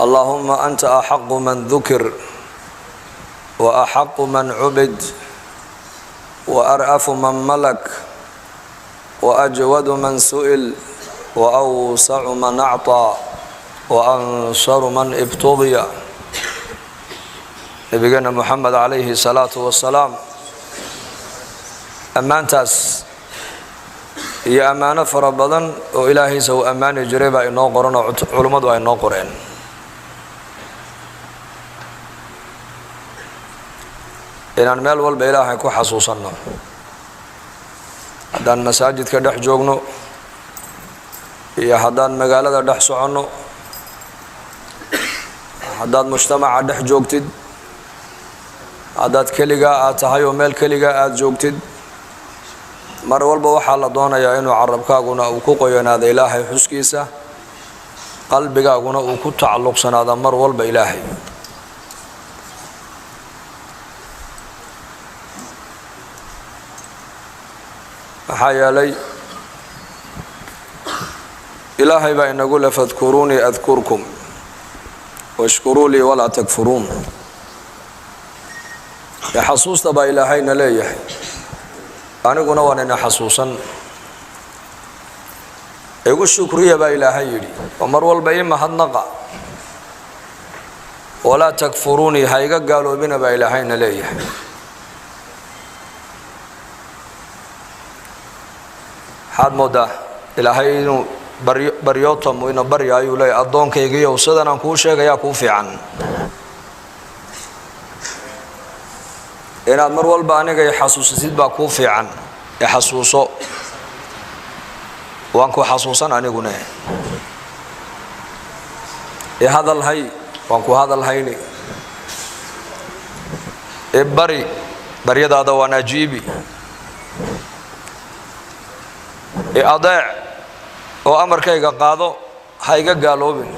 Allahuma anta axaqu man dukir wa axaqu man cubid wa ar'afu man malak wa ajwadu man su'il wa awsacu man acطaa wa ansaru man ibtudiya. Nabigeena Moxamed calayhi salaatu wasalaam ammaantaas iyo ammaano fara badan oo ilaahiisa uu ammaani jiray baa inoo qoran oo culummadu ay noo qoreen. Inaan meel walba Ilaahay ku xasuusanno, haddaan masaajidka dhex joogno iyo haddaan magaalada dhex soconno, haddaad mujtamaca dhex joogtid, haddaad keligaa aad tahay oo meel keligaa aada joogtid, mar walba waxaa la doonayaa inuu carabkaaguna uu ku qoyanaado Ilaahay xuskiisa, qalbigaaguna uu ku tacalluqsanaado mar walba Ilaahay. Maxaa yeelay Ilaahay baa inagu le: fadkuruunii adkurkum washkuruu lii walaa takfuruun. Ee xasuusta baa Ilaahayna leeyahay, aniguna waan ina xasuusan. Igu shukriya baa Ilaahay yidhi, oo mar walba ii mahadnaqa. Walaa takfuruunii, ha iga gaaloobina baa Ilaahayna leeyahay. Maxaad moodaa Ilaahay inuu baryootamu ina baryaayuu leeyahy: addoonkaygiiyow, sidan aan kuu sheegayaa kuu fiican, inaad mar walba aniga i xasuusisid baa kuu fiican. I xasuuso, waan ku xasuusan anigune. I hadal hay, waan ku hadal hayni. I bari, baryadaada waan ajiibi. I adeec oo amarkayga qaado, ha iga gaaloobin.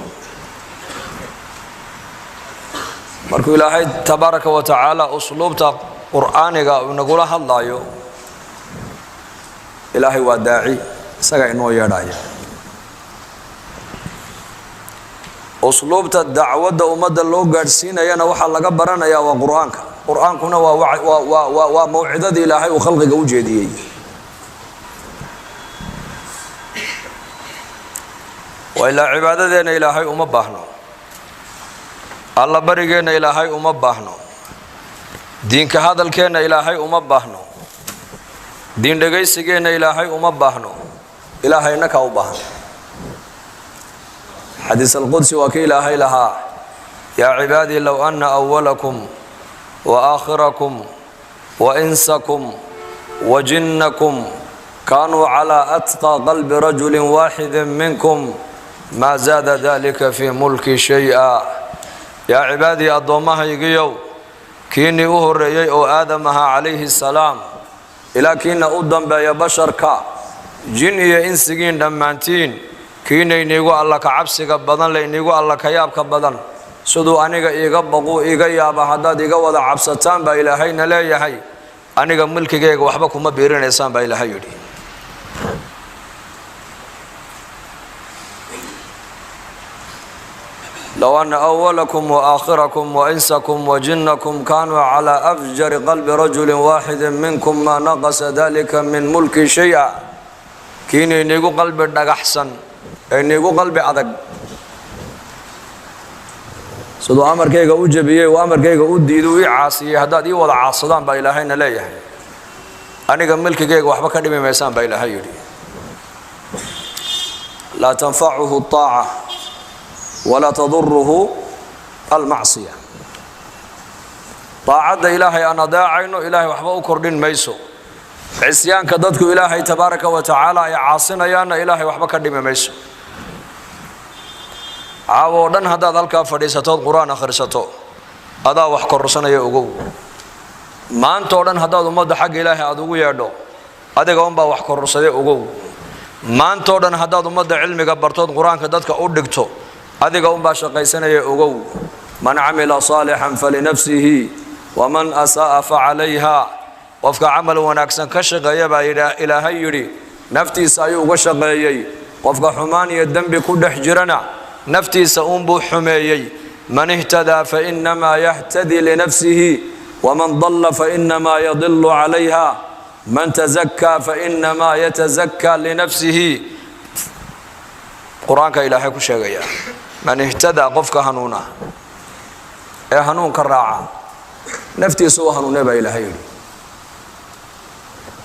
Markuu Ilaahay tabaaraka wa tacaala usluubta qur'aaniga uu nagula hadlaayo, Ilaahay waa daaci, isagaa inoo yeedhaya. Usluubta dacwadda ummadda loo gaadhsiinayana waxaa laga baranayaa waa Qur-aanka. Qur-aankuna waa mawcidadii Ilaahay uu khalqiga u jeediyey. Waa ilaa cibaadadeenna Ilaahay uma baahno, alla barigeenna Ilaahay uma baahno, diinka hadalkeenna Ilaahay uma baahno, diin dhegaysigeenna Ilaahay uma baahno. Ilaahay inakaa u baahan. Xadiis alqudsi waa kii Ilaahay lahaa: yaa cibaadii, low ana awalakum wa aakhirakum wa insakum wa jinnakum kaanuu calaa atqى qalbi rajuli waaxidi minkum maa zaada dalika fii mulki shay-a. Yaa cibaadii, addoommahaygiyow, kiinii u horreeyey oo Aadam ahaa calayhi salaam ilaa kiina u dambeeya basharka, jin iyo insigiin dhammaantiin, kiina iniigu alla ka cabsiga badan le, iniigu alla ka yaabka badan, siduu aniga iiga baquu iiga yaaba haddaad iga wada cabsataan baa Ilaahayna leeyahay, aniga milkigayga waxba kuma biirinaysaan baa Ilaahay yidhi. Low ana awalakum waaaakhirakum wainsakum wajinakum kaanuu calaa afjari qalbi rajuli waaxidi minkum maa naqasa dalika min mulki shay-a. Kiina iniigu qalbi dhagaxsan ee iniigu qalbi adag, siduu amarkayga u jabiyey uu amarkayga u diidu ii caasiyey haddaad ii wada caasadaan baa Ilaahayna leeyahay, aniga milkigayga waxba ka dhimi maysaan baa Ilaahay yidhi. Laa tanfacuhu aaca walaa taduruhu almacsiya. Daacadda Ilaahay aan adeecayno Ilaahay waxba u kordhin mayso, cisyaanka dadku Ilaahay tabaaraka wa tacaala ay caasinayaanna Ilaahay waxba ka dhimi mayso. Caawo oo dhan haddaad halkaa fadhiisatood Qur-aan akhrisato, adaa wax kororsanaya ogow. Maanta oo dhan haddaad ummadda xagga Ilaahay aada ugu yeedho, adiga unbaa wax kororsaday ogow. Maanta o dhan haddaad ummadda cilmiga bartood Qur-aanka dadka u dhigto, adiga unbaa shaqaysanaya ogow. Man camila saalixan falinafsihi waman asaa'a facalayha. Qofka camal wanaagsan ka shaqeeya baa Ilaahay yidhi, naftiisa ayuu uga shaqeeyey. Qofka xumaan iyo dembi ku dhex jirana Naftiisa uunbuu xumeeyey. Man ihtadaa fainamaa yahtadi linafsihi, waman dalla fainamaa yadilu calayha, man tazakaa fainamaa yatazakaa linafsihi. Qur-aanka Ilaahay ku sheegaya, man ihtadaa, qofka hanuuna ee hanuunka raaca, naftiisa u hanuune baa Ilaahay yidhi.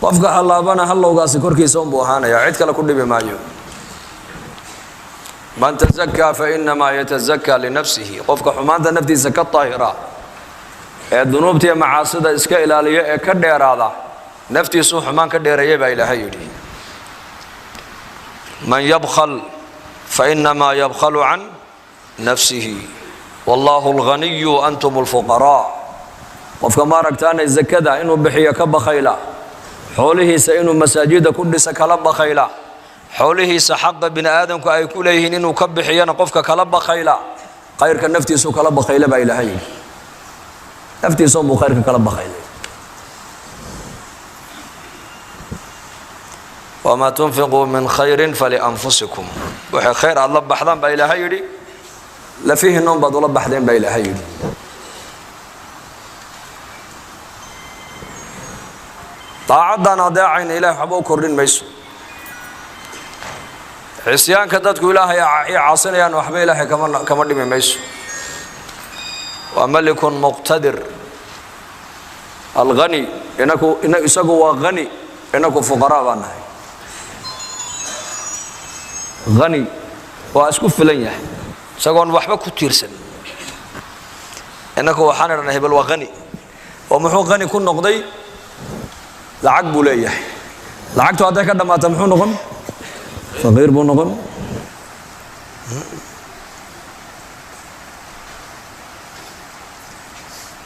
Qofka hallaabana hallowgaasi korkiisa unbuu ahaanaya, cid kale ku dhibi maayo. Man tazakaa fainamaa yatazakaa linafsihi, qofka xumaanta naftiisa ka daahira ee dunuubta iyo macaasida iska ilaaliya ee ka dheeraada, naftiisuu xumaan ka dheereeyay baa Ilaahay yidhi. Man yabkhal fainamaa yabkhalu can nafsihi, wallahu alghaniyu antum alfuqaraa. Qofka maaragtaana zakada inuu bixiyo ka bakhayla, xoolihiisa inuu masaajida ku dhisa kala bakhayla, xoolihiisa xaqa bini aadamku ay ku leeyihiin inuu ka bixiyana qofka kala bakhayla, khayrka naftiisuu kala bakhayla baa Ilaahay yidhi. Naftiisa unbuu khayrka kala bakhaylay. Wamaa tunfiquu min khayrin falianfusikum, waxay khayr aada la baxdaan baa Ilaahay yidhi, lafihiinoon baad ula baxdeen baa Ilaahay yidhi. Daacaddan adeecayna Ilahay waxba u kordhin mayso. Cisyaanka dadku Ilaahay i caasinayaan waxba Ilaahay kama dhimi mayso. Waa malikun muqtadir alghani. Inaku isagu waa hani, inaku fuqaraa baa nahay. Hani waa isku filan yahay isagoon waxba ku tiirsan. Inaku waxaan idhanay hebel waa hani. Oo muxuu hani ku noqday? Lacag buu leeyahay. Lacagtu hadday ka dhammaata muxuu noqon? Faqiir buu noqon.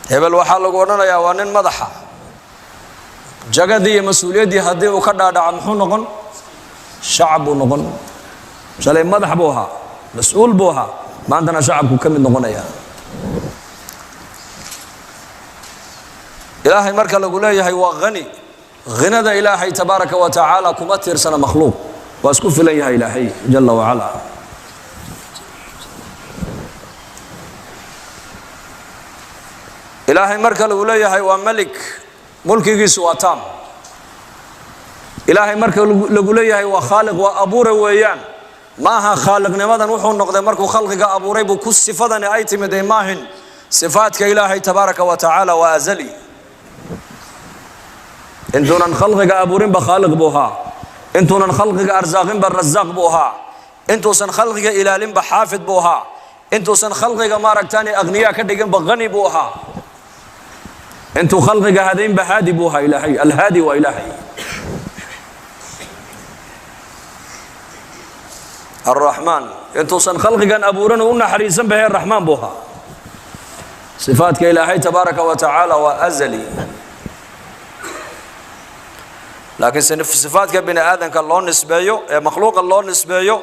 Hebel waxaa lagu odhanayaa waa nin madaxa. Jagadii iyo mas-uuliyaddii haddii uu ka dhaadhaco muxuu noqon? Shacab buu noqon. Shalay madax buu ahaa, mas-uul buu ahaa, maantana shacabku ka mid noqonaya. Ilaahay marka lagu leeyahay waa hani, hinada Ilaahay tabaaraka wa tacaala kuma tiirsana makhluuq, waa isku filan yahay Ilaahay jala wacala. Ilaahay marka lagu leeyahay waa melik, mulkigiisu waa taam. Ilaahay marka lagu leeyahay waa khaaliq, waa abuure weeyaan. Maaha khaaliqnimadan wuxuu noqday markuu khalqiga abuuray buu ku sifadani ay timid ee maahin. Sifaadka Ilaahay tabaaraka wa tacaala waa azali. Intuunan khalqiga abuurinba khaaliq buu ahaa, intuunan khalqiga arsaaqinba rasaaq buu ahaa, intuusan khalqiga ilaalinba xaafid buu ahaa, intuusan khalqiga maaragtaani akhniyaa ka dhiginba hani buu ahaa, intuu khalqiga hadaynba haadi buu ahaa. Ilaahay alhaadi waa Ilaahay alraxmaan. Intuusan khalqigan abuuran u naxariisan bahe raxmaan buu ahaa. Sifaadka Ilaahay tabaaraka wa tacaala waa azali, laakiin sifaadka bini aadamka loo nisbeeyo ee makhluuqa loo nisbeeyo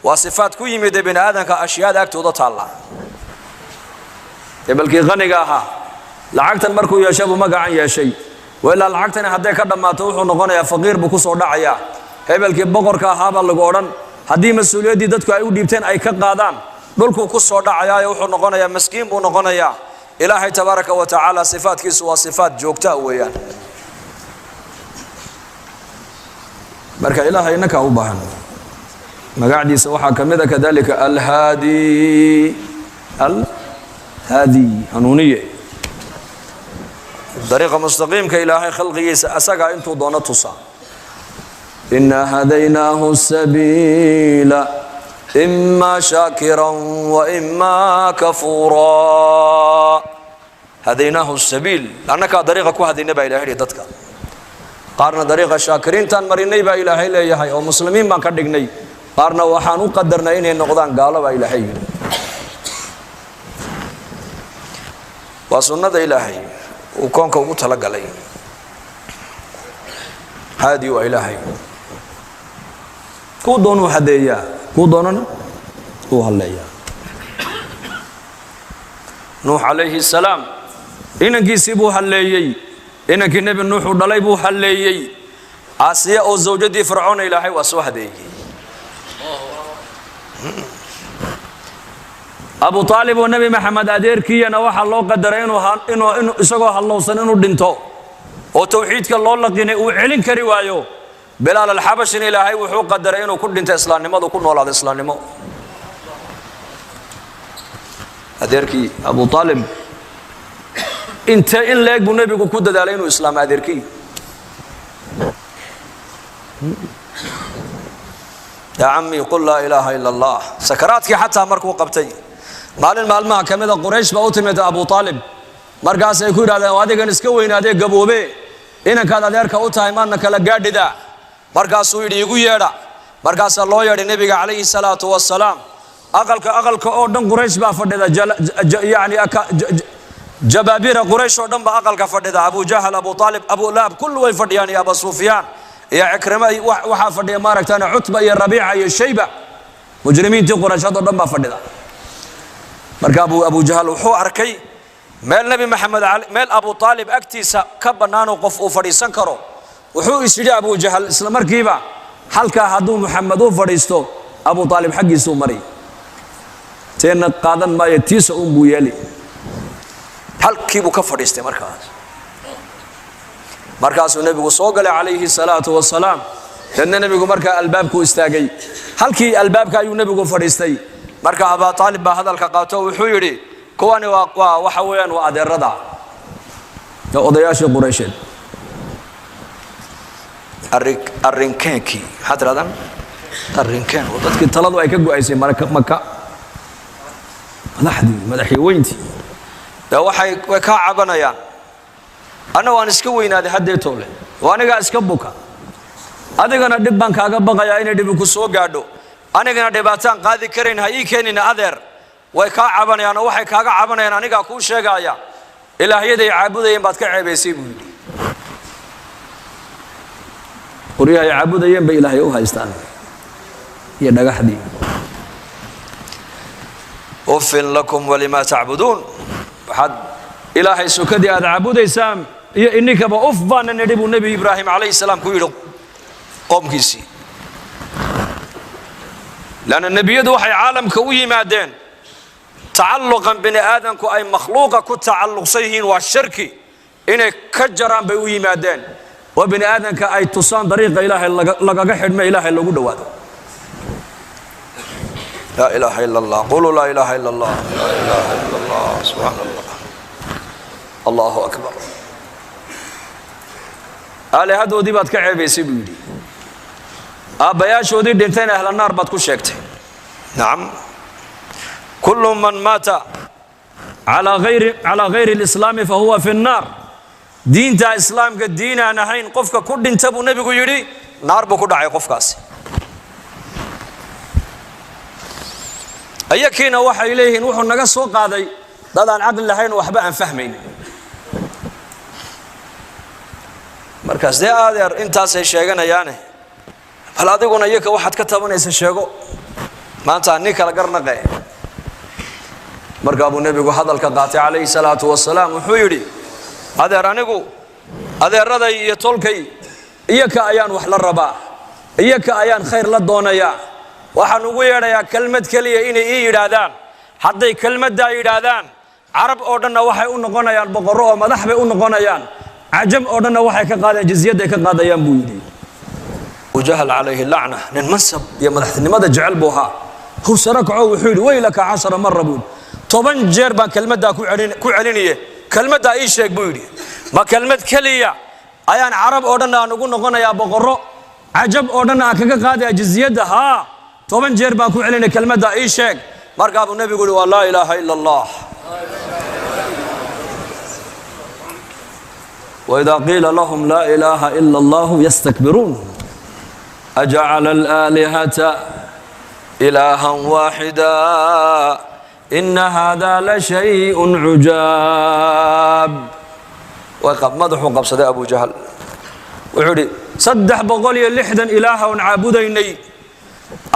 waa sifaad ku yimid ee bini aadamka ashyaada agtooda taalla. Hebelkii qaniga ahaa lacagtan markuu yeeshay buu magacan yeeshay, ilaa lacagtani hadday ka dhammaato wuxuu noqonayaa faqiir buu kusoo dhacayaa. Hebelkii boqorka ahaabaa lagu odhan, haddii mas-uuliyaddii dadku ay u dhiibteen ay ka qaadaan, dhulkuu ku soo dhacayaayo wuxuu noqonayaa maskiin buu noqonayaa. Ilaahay tabaaraka wa tacaala sifaadkiisu waa sifaat joogtaa weeyaan. Marka Ilaahay inakaa u baahan. Magacdiisa waxaa ka mid a kadalika alhaadi, alhaadi, hanuuniye dariiqa mustaqiimka. Ilaahay khalqigiisa asagaa intuu doono tusa. Inaa hadaynaahu sabiila ima shaakira wa ima kafuura. Hadaynaahu sabiil, annakaa dariiqa ku hadaynay baa Ilahay yihi. Dadka qaarna dariiqa shaakiriintaan marinay baa Ilaahay leeyahay, oo muslimiin baan ka dhignay. Qaarna waxaan u qadarnay inay noqdaan gaalo baa Ilaahay yidhi. Waa sunnada Ilaahay uu koonka ugu talagalay. Haadi waa Ilaahay, kuu doonuu hadeeyaa, kuu doonana uu halleeyaa. Nuux calayhi salaam inankiisii buu halleeyey, inankii Nebi Nuuxuu dhalay buu halleeyey. Aasiya oo zawjadii Fircoona Ilaahay waa soo hadeeyey. Abu Aalib oo Nebi Maxamed adeerkiiyana waxaa loo qadaray inuu isagoo hallowsan inuu dhinto oo towxiidka loo laqinay uu celin kari waayo. Bilaal Alxabashina Ilaahay wuxuu qadaray inuu ku dhinto islaamnimadu, ku noolaado islaamnimo. Adeerkii Abu Aalib intee in leeg buu nebigu ku dadaalay inuu islaamo adeerkii? Yaa cammi, qul laa ilaaha ila Allah. Sakaraadkii xataa markuu qabtay, maalin maalmaha ka mida Quraysh baa u timid Abu Aalib. Markaasay ku yidhahdeen, adigan iska weynaadee gaboobe, inankaad adeerka u tahay maadna kala gaadhida? Markaasuu yidhi, igu yeedha. Markaasaa loo yeedhay nebiga calayhi salaatu wasalaam. Aqalka oo dhan Quraysh baa fadhida, yani jabaabira Quraysh oo dhan baa aqalka fadhida. Abu Jahal, Abu Aalib, Abu Lahab, kullu way fadhiyaan, iyo Abu Sufyaan iyo Cikrima. Waxaa fadhiya maaragtaan Cutba iyo Rabiica iyo Shayba, mujrimiintii Qurayshaad oo dhan baa fadhida. Marka Abu Jahal wuxuu arkay meel Nebi Maxamed, meel Abu Aalib agtiisa ka bannaanoo qof uu fadhiisan karo. Wuxuu is yidhi Abu Jahal isla markiiba, halkaa hadduu Muxamed u fadhiisto, Abu Aalib xaggiisuu mari, teenna qaadan maayo, tiisa uun buu yeeli. Halkii buu ka fadhiistay. Markaasuu nebigu soo galay calayhi salaatu wasalaam. Deedna nebigu markaa albaabku istaagay, halkii albaabka ayuu nebigu fadhiistay. Marka Abaa Aalib baa hadalka qaato, wuxuu yidhi, kuwani waa waxa weeyaan waa adeerada, waa odayaashii Quraysheed. Arrinkeenkii maxaa tirahdaan? Arrinkeen oo dadkii taladu ay ka go'aysay Maka, madaxdii, madaxweyntii dee, waxay way kaa cabanayaan. Anna waan iska weynaaday haddeetoo leh, oo anigaa iska buka, adigana dhib baan kaaga baqayaa inay dhibi ku soo gaadho, anigana dhibaataan qaadi karayn ha ii keenina adeer. Way kaa cabanayaan, oo waxay kaaga cabanayaan anigaa kuu sheegaya, ilaahyaday caabudayeen baad ka ceebaysay, buu yidhi. Qoryahay caabudayeen bay ilaahay u haystaan iyo dhagaxdii. Uffin lakum walimaa tacbuduun, waxaad Ilaahay sukadii aad caabudaysaan iyo ininkaba uf baana nidhi, buu Nebi Ibraahim calayhi salaam ku yidhi qoomkiisii. Lanna nebiyadu waxay caalamka u yimaadeen tacalluqan bini aadamku ay makhluuqa ku tacalluqsan yihiin, waa shirki, inay ka jaraan bay u yimaadeen, oo bini aadamka ay tusaan dariiqa Ilaahay lagaga xidhme, Ilaahay lagu dhowaado. Laa ilaaha ila Allah. Quluu laa ilaaha ila Allah. Laa ilaaha ila Allah. Subxaan Allah. Allahu akbar. Aalihadoodii baad ka ceebaysay, buu yidhi. Aabbayaashoodii dhintayna ahla naar baad ku sheegtay. Nacam, kullu man maata calaa gayri alislaami fahuwa fi nnaar. Diinta islaamka diinaan ahayn qofka ku dhinta, buu nebigu yidhi, naar buu ku dhacay qofkaasi. Ayakiina waxay leeyihiin wuxuu naga soo qaaday dad aan caqli lahayn oo waxba aan fahmayn. Markaas dee adeer intaasay sheeganayaane, bal adiguna iyaka waxaad ka tabanaysa sheego, maanta nin kala garnaqe. Markaa buu nebigu hadalka qaatay calayhi salaatu wasalaam. Wuxuu yidhi, adeer, anigu adeeraday iyo tolkay iyaka ayaan wax la rabaa, iyaka ayaan khayr la doonayaa. Waxaan ugu yeedhayaa kelmad keliya inay ii yidhaahdaan. Hadday kelmaddaa yidhaahdaan, Carab oo dhanna waxay u noqonayaan boqorro oo madax bay u noqonayaan, cajam oo dhanna waxay ka qaadayaan jizyadday ka qaadayaan, buu yidhi. Abu Jahl calayhi lacna nin mansab iyo madaxtinimada jecel buu ahaa. Howsaro kaco, wuxuu yidhi, waylaka 10 mara, buu yidhi, 10 jeer baan kelmaddaa ku celinaye, kelmaddaa ii sheeg, buu yidhi. Ma kelmad keliya ayaan Carab oo dhan aan ugu noqonayaa boqorro, cajab oo dhan aan kaga qaadaya jizyadda? Haa, 10 jeer baan ku celinaya, kelmaddaa ii sheeg. Markaa buu nebigu yihi, waa laa ilaaha ila Allah. وإذا قيل لهم لا إله إلا الله يستكبرون. أجعل الآلهة إلها واحدا إن هذا لشيء عجاب. Madaxuu qabsaday Abu Jahal, wuxuu idhi, 360 ilaaha oon caabudaynay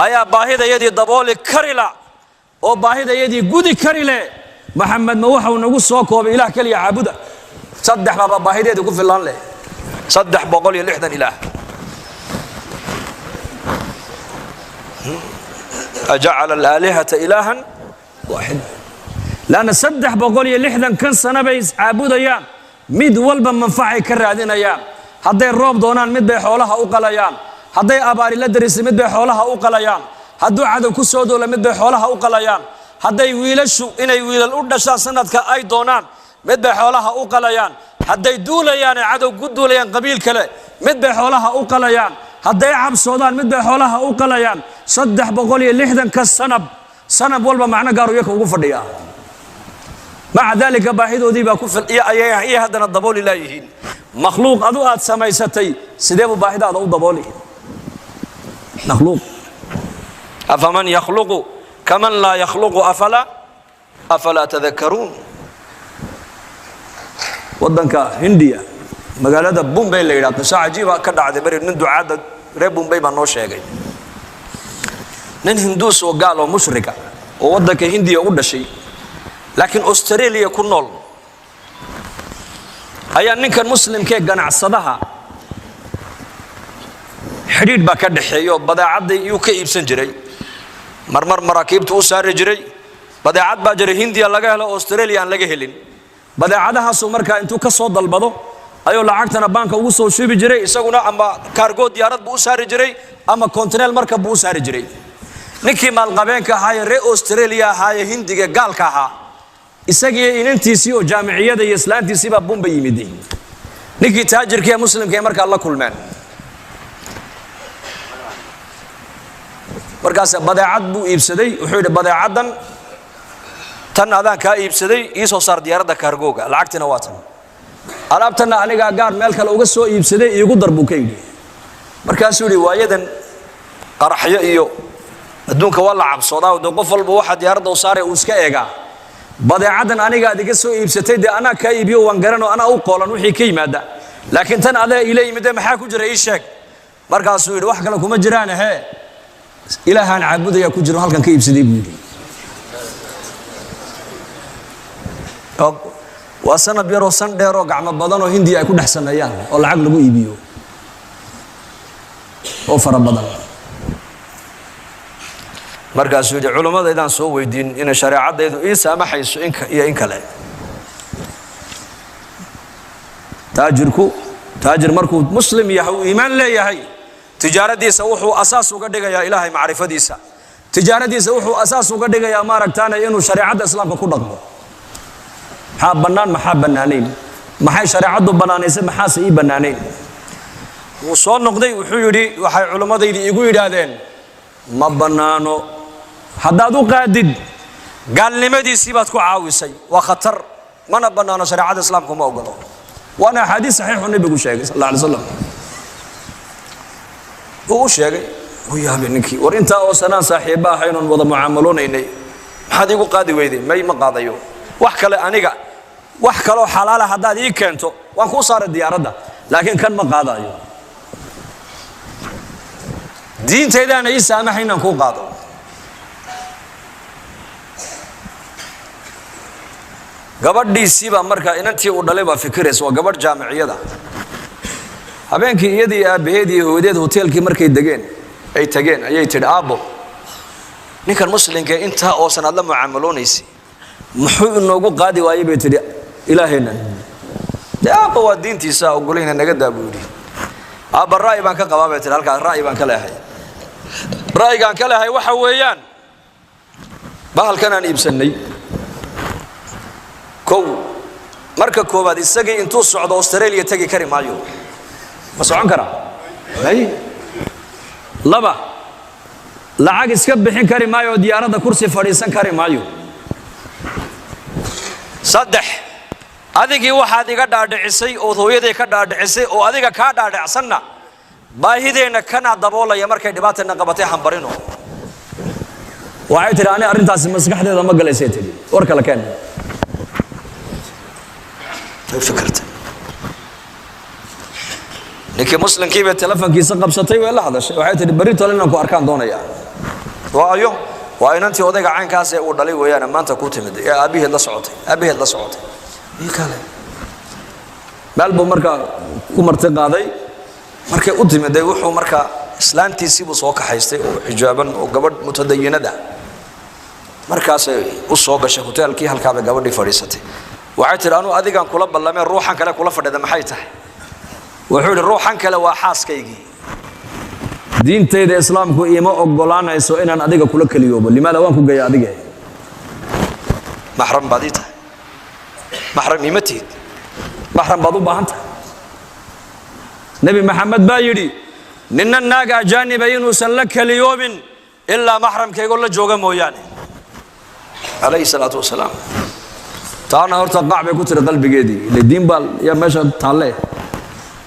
ayaa baahidayadii dabooli karila oo baahidayadii gudi kari leh. Maxamed ma waxau nagu soo koobay ilaah keliya caabuda? Saddex baaba baahideedii ku filan leh, 360 ilaah. Ajacala alaalihata ilaahan Waaxid, laanna 360 kan sano bay iscaabudayaan, mid walba manfacay ka raadinayaan. Hadday roob doonaan, mid bay xoolaha u qalayaan. Hadday abaari la darisay, mid bay xoolaha u qalayaan. Hadduu cadow ku soo doola, mid bay xoolaha u qalayaan. Hadday wiilashu inay wiilal u dhashaan sanadka ay doonaan, mid bay xoolaha u qalayaan. Hadday duulayaan ay cadow ku duulayaan qabiil kale, mid bay xoolaha u qalayaan. Hadday cabsoodaan, mid bay xoolaha u qalayaan. 360-ka sanab, sanab walba macno gaaru yaka ugu fadhiyaa. Maca daalika, baahidoodii baa ku fil iyo haddana dabooli laayihiin. Makhluuq adu aad samaysatay, sidee buu baahidaada u dabooli? Makhluuq. Afaman yakhluqu kaman laa yakhluqu, afalaa tadakaruun? Waddanka Hindiya, magaalada Bombay la yidhaha, qiso cajiiba ka dhacday beri. Nin ducaadda reer Bombay baa noo sheegay. Nin Hinduus oo gaal oo mushrika oo waddanka Hindiya u dhashay laakiin Australia ku nool ayaa ninkan muslimkee ganacsadaha xidhiidh baa ka dhexeeya oo badeecadday iyuu ka iibsan jiray, marmar maraakiibtu u saari jiray. Badeecad baa jiray Hindiya laga helo, Australia aan laga helin. Badeecadahaasuu markaa intuu ka soo dalbado ayuu lacagtana baanka ugu soo shubi jiray, isaguna ama cargo diyaarad buu u saari jiray ama kontineel markab buu u saari jiray. Ninkii maalqabeenka ahaayee reer Australia ahaayee Hindiga gaalka ahaa, isagiiyo inantiisii oo jaamiciyada iyo islaantiisii baa Bombay yimid. Ninkii taajirka ee muslimka ee markaa la kulmeen. Markaas badeecad buu iibsaday. Wuxuu yidhi, "Badeecaddan tan adaan kaa iibsaday, ii soo saar diyaaradda cargo-ga, lacagtina waa tan. Alaabtanna anigaa gaar meel kale uga soo iibsaday, iigu dar," buu ka yidhi. Markaasuu yidhi, "Waayadan qaraxyo iyo adduunka waa la cabsoodaa, dee qof walba waxa diyaaradda u saaray uu iska eegaa. Badeecaddan anigaad iga soo iibsatay, dee anaa kaa iibiyo, waan garanoo, anaa u qoolan wixii ka yimaada. Laakiin tan adaa iila yimide, maxaa ku jira? Ii sheeg." Markaasuu yidhi, "Wax kale kuma jiraan, hee, Ilaahaan caabudayaa ku jiro, halkan ka iibsaday," buu yidhi. Waa sanab yaroo san dheeroo gacmo badanoo Hindiya ay ku dhex sameeyaan oo lacag lagu iibiyo oo fara badan. Markaasuu yidhi, "Culimmadaydaan soo weydiin inay shareecaddaydu ii saamaxayso iyo in kale." Taajirku, taajir markuu muslim yahay, uu iimaan leeyahay, tijaaradiisa wuxuu asaas uga dhigayaa Ilaahay macrifadiisa. Tijaaradiisa wuxuu asaas uga dhigayaa, maaragtaane, inuu shareecadda Islaamka ku dhaqmo. Maxaa bannaan, maxaa bannaanayn? Maxay shareecaddu bannaanaysay, maxaase ii bannaanayn? Wuu soo noqday. Wuxuu yidhi, "Waxay culimmadaydi igu yidhaahdeen ma bannaano. Haddaad u qaadid, gaalnimadiisii baad ku caawisay, waa khatar, mana bannaano, shareecada Islaamku ma ogolo." Waana axaadiis saxiixu nebigu sheegay sal alla alay slam uu u sheegay. Wuu yaabay ninkii. "War, intaa oo sanaan saaxiibba ahaynoon wada mucaamaloonaynay, maxaad iigu qaadi weyday?" "May, ma qaadayo. Wax kale aniga, wax kaloo xalaala haddaad ii keento, waan kuu saaray diyaaradda, laakiin kan ma qaadayo. Diintaydaana ii saamaxa inaan kuu qaado." Gabadhiisiibaa markaa, inantii uu dhalay baa fikiraysa. Waa gabadh jaamiciyada. Habeenkii iyadii aabbaheed iyo hooyadeed hoteelkii markay degeen, ay tageen, ayay tidhi, "Aabbo, ninkan muslimka intaa oosan aad la mucaamaloonaysa, muxuu inoogu qaadi waayey?" bay tidhi. "Ilaahaynan dee, aabba, waa diintiisa ogolayna, naga daa," buu yidhi. "Aabba, ra'yi baan ka qabaa," bay tidhi. "Halkaas ra'yi baan ka leehay. Ra'yigaan ka leehay waxa weeyaan, bahalkan aan iibsannay, kow, marka koowaad, isagii intuu socdo Australia tegi kari maayo. Ma socon karaa? May. Laba, lacag iska bixin kari maayo oo diyaaradda kursi fadhiisan kari maayo. Saddex, adigii waxaad iga dhaadhicisay ood hooyaday ka dhaadhicisay oo adiga kaa dhaadhicsanna, baahideenna kanaa daboolaya. Markay dhibaatayna qabatay hambarino." Waxay tidhi, "Ani arrintaasi maskaxdeeda ma galaysay," tidhi. "War kale keen." Way fikirtay. Ninkii muslimkii bay telefonkiisa qabsatay, way la hadashay. Waxay tidhi, "Berri tole inaan ku arkaan doonayaa." Waa ayo? Waa inantii odayga caynkaas ee uu dhalay weeyaan, maanta ku timid ee aabbaheed la socotay, aabbaheed la socotay. Ii kale meel buu markaa ku marti qaaday. Markay u timiday, wuxuu markaa islaantiisii buu soo kaxaystay oo xijaaban oo gabadh mutadayinada. Markaasay u soo gashay hoteelkii, halkaabay gabadhii fadhiisatay. Waxay tidhi, anuu adigaan kula ballameen, ruuxan kale kula fadhida maxay tahay? Wuxuu yidhi, ruuxan kale waa xaaskaygii. Diintayda Islaamku iima ogolaanayso inaan adiga kula keliyoobo. Limaada waan ku geeya adiga? Maxram baad ii tahay. Maxram iima tihid, maxram baad u baahan tahay. Nebi Maxamed baa yidhi, ninna naag ajaaniba inuusan la keliyoobin ilaa maxramkaygoo la jooga mooyaane, calayhi salaatu wasalaam. Taana horta qac bay ku tiri qalbigeedii, ile diin baa yaa meesha taalle.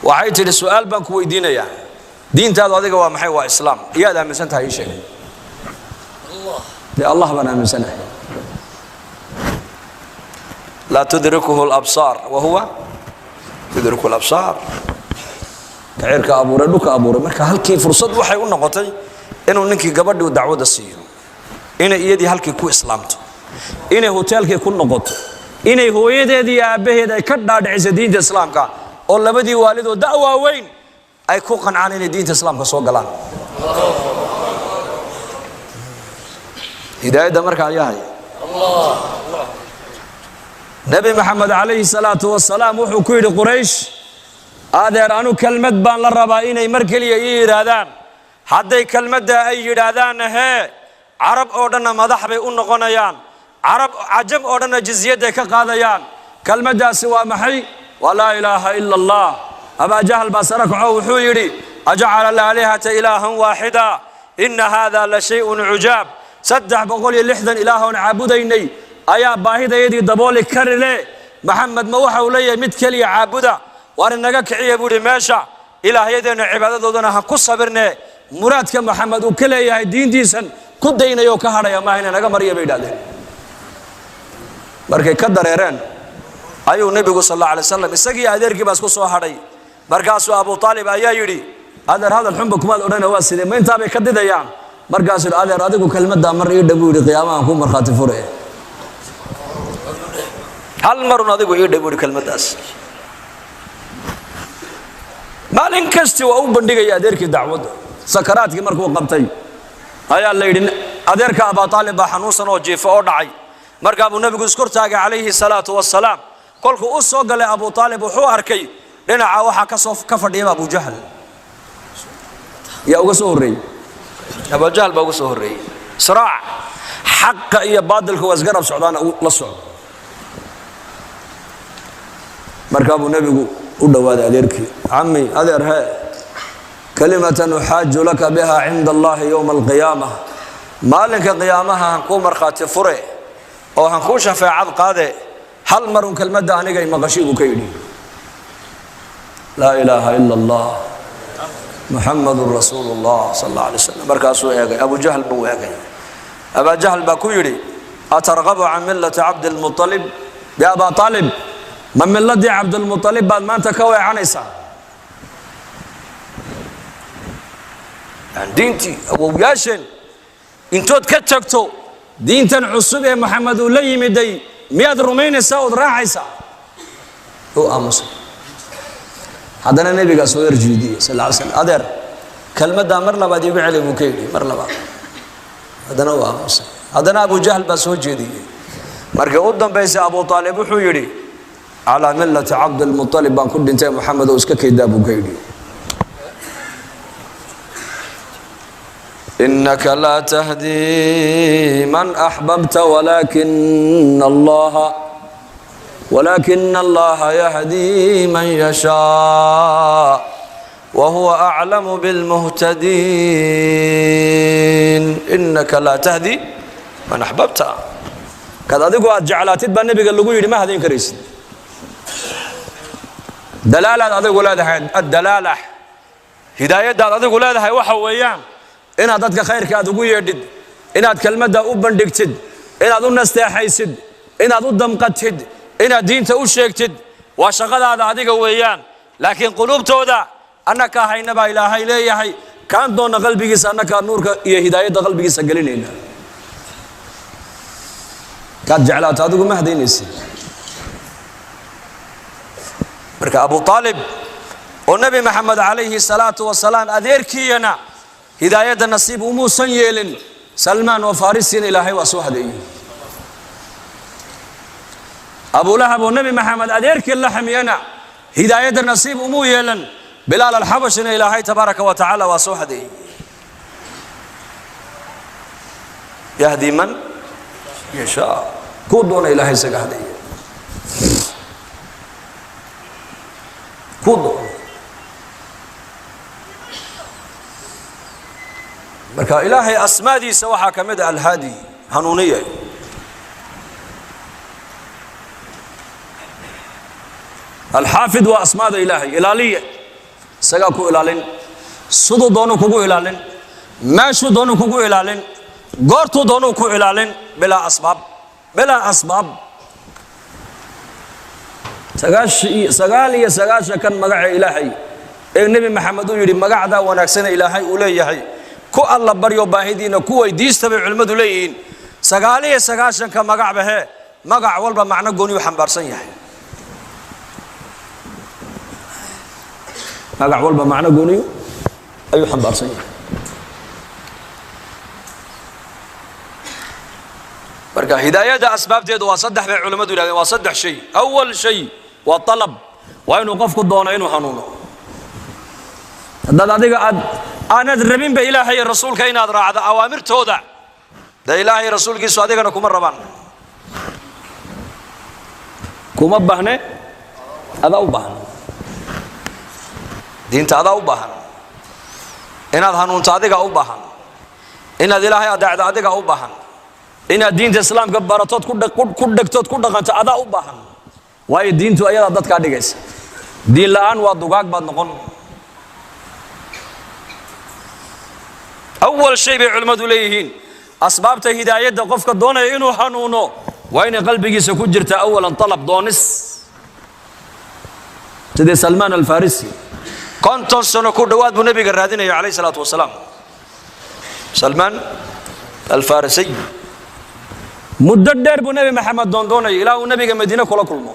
Waxay tidhi, su-aal baan ku weydiinayaa, diintaadu adiga waa maxay? Waa Islaam. Iyaad aaminsan tahay? Ii sheeg. Dee Allah baan aaminsanahay. Laa tudrikuhu labsaar wa huwa yudriku labsaar, kaciirka abuuray, dhulka abuuray. Marka halkii fursad waxay u noqotay inuu ninkii gabadhii dacwadda siiyo, inay iyadii halkii ku islaamto, inay hoteelkii ku noqoto, inay hooyadeedii iyo aabbaheed ay ka dhaadhiciso diinta Islaamka, oo labadii waalidoo da' waaweyn ay ku qancaan inay diinta Islaamka soo galaan. Hidaayadda marka ayaa haya. Nebi Maxamed calayhi salaatu wasalaam wuxuu ku yidhi Quraysh, adeer, anu kelmad baan la rabaa inay mar keliya ii yidhaahdaan. Hadday kelmaddaa ay yidhaahdaan, hee, Carab oo dhanna madax bay u noqonayaan, Carab Cajam oo dhanna jizyadday ka qaadayaan. Kelmaddaasi waa maxay? Waa laa ilaaha ila Allah. Abaa Jahal baa sara kaco, wuxuu yidhi, ajacala alaalihata ilaahan waaxida, ina haada la shayun cujaab. 360 ilaahoon caabudaynay ayaa baahidayadii dabooli kari le. Maxamed ma waxa uu leeyahay mid keliya caabuda? Waar inaga kiciya, buu ihi, meesha ilaahyadeenna cibaadadoodana ha ku sabirne. Muraadka Maxamed uu ka leeyahay diintiisan ku daynaya oo ka hadhaya maaha, ina naga mariya, bay idhahdeen. Markay ka dareereen ayuu nebigu sal alla alay slam isagii adeerkii baa isku soo hadhay. Markaasuu Abu Aalib ayaa yidhi, adeer, hadal xunba kumaad odhana, waa sidee? Ma intaabay ka didayaan? Markaasuu yidhi, adeer, adigu kelmaddaa mar ii dha, buu yidhi, qiyaamahan ku markhaati fure. Hal marun adigu ii dha, buu yidhi, kelmaddaas. Maalin kasti waa u bandhigaya adeerkii dacwadda. Sakaraadkii markuu qabtay ayaa la yidhi, adeerka Abaa Aalib baa xanuunsan oo jiifa oo dhacay. Markaa buu nebigu iskortaagay calayhi salaatu wasalaam. Kolkuu u soo galay Abu Aalib, wuxuu arkay dhinaca waxaa kasoo ka fadhiyaba Abujahl. Yaa uga soo horreeyey? Abujahl baa uga soo horreeyey. Siraac xaqa iyo baadilka waa isgarab socdaana la socdo. Markaa buu nebigu u dhowaaday adeerkii. Cami, adeer, hee, kalimatan uxaaju laka biha cinda Allahi yowma alqiyaama, maalinka qiyaamaha han kuu markhaati fure oo han kuu shafeecad qaade, hal marun kelmadda aniga maqashii, buu ka yidhi, laa ilaaha ila Allah, Muxamadun rasuulu llah sal alla alay slam. Markaasuu eegay Abujahl buu eegay. Abajahl baa ku yidhi, atargabu can millati Cabdilmualib ya Abaa Aalib? Ma miladii Cabdilmualib baad maanta ka weecanaysaa? Yani diintii awowyaasheen intood ka tagto, diintan cusub ee Maxamed uu la yimiday miyaad rumaynaysaa ood raacaysaa? U aamusay. Haddana nebigaa soo yarjiidiyey sal ly slam. Adeer, kelmaddaa mar labaad iigu celi, buu ka yidhi. Mar labaad haddana uu aamusay. Haddana Abujahl baa soo jeediyey. Markii u dambaysay Abu Aalib wuxuu yidhi, calaa millati Cabdilmualib baan ku dhintay, Moxamed oo iska kaydaa, buu ka yidhi. Inaka laa tahdii man axbabta walaakina Allaha yahdii man yashaa wahuwa aclamu bilmuhtadiin. Inaka laa tahdi man axbabta, kaad adigu aad jeclaatid baa nebiga lagu yidhi ma hadayn karaysid. Dalaalaad adigu leedahay, addalaala, hidaayaddaad adigu leedahay waxa weeyaan inaad dadka khayrka aad ugu yeedhid, inaad kelmadda u bandhigtid, inaad u nasteexaysid, inaad u damqatid, inaad diinta u sheegtid. Waa shaqadaada adiga weeyaan. Laakiin quluubtooda annakaa hayna baa Ilaahay leeyahay. Kaan doonna qalbigiisa annakaa nuurka iyo hidaayadda qalbigiisa gelinayna. Kaad jeclaato adigu ma hadaynaysid. Marka Abu Aalib oo Nebi Maxamed calayhi salaatu wasalaam adeerkiiyana hidaayadda nasiib umuusan yeelin. Salmaan oo Farisiina Ilaahay waa soo hadeeyey. Abulahab oo Nebi Maxamed adeerkii la xamiyana hidaayadda nasiib umuu yeelan. Bilaal Alxabashina Ilaahay tabaaraka wa tacaala waa soo hadeeyey. Yahdi man yashaa, kuu doona Ilaahay isaga hadeeye, kuu doona. Marka Ilaahay asmaadiisa waxaa ka mid ah Alhaadi, hanuuniye. Alxaafid waa asmaada Ilaahay, ilaaliye. Isagaa ku ilaalin, siduu doonuu kugu ilaalin, meeshuu doonuu kugu ilaalin, goortuu doonuu ku ilaalin, bilaa asbaab, bilaa asbaab. 99 kan magaca Ilaahay ee Nebi Maxamed uu yidhi magacdaa wanaagsana Ilaahay uu leeyahay, ku Alla baryo, baahidiina ku weydiista, bay culimmadu leeyihiin. 99-ka magacba hee, magac walba macno gooniyuu xambaarsan yahay, magac walba macno gooniyu ayuu xambaarsan yahay. Marka hidaayadda asbaabteedu waa saddex bay culimmadu yidhahdeen, waa saddex shay. Awal shay waa talab, waa inuu qofku doono inuu hanuuno. Haddaad adiga aad aanad rabinba Ilaahay iyo rasuulka inaad raacdo awaamirtooda, dee Ilaahay rasuulkiisu adigana kuma rabaan, kuma bahne. Adaa u baahan diinta, adaa u baahan inaad hanuunto, adiga u baahan inaad Ilaahay adeecdo, adiga u baahan inaad diinta Islaamka baratood, ku dhegtood, ku dhaqanto, adaa u baahan. Waayo diintu ayadaa dadkaa dhigaysa. Diin la'aan waa dugaag baad noqon. Awal shay bay culimmadu leeyihiin, asbaabta hidaayadda, qofka doonaya inuu hanuuno waa inay qalbigiisa ku jirta awalan talab, doonis, sidii Salmaan Alfarisi. 50 sano ku dhowaad buu nebiga raadinaya calayh salaatu wasalaam. Salmaan Alfarisiy muddo dheer buu Nebi Maxamed doondoonaya ilaa uu nebiga Madiine kula kulmo.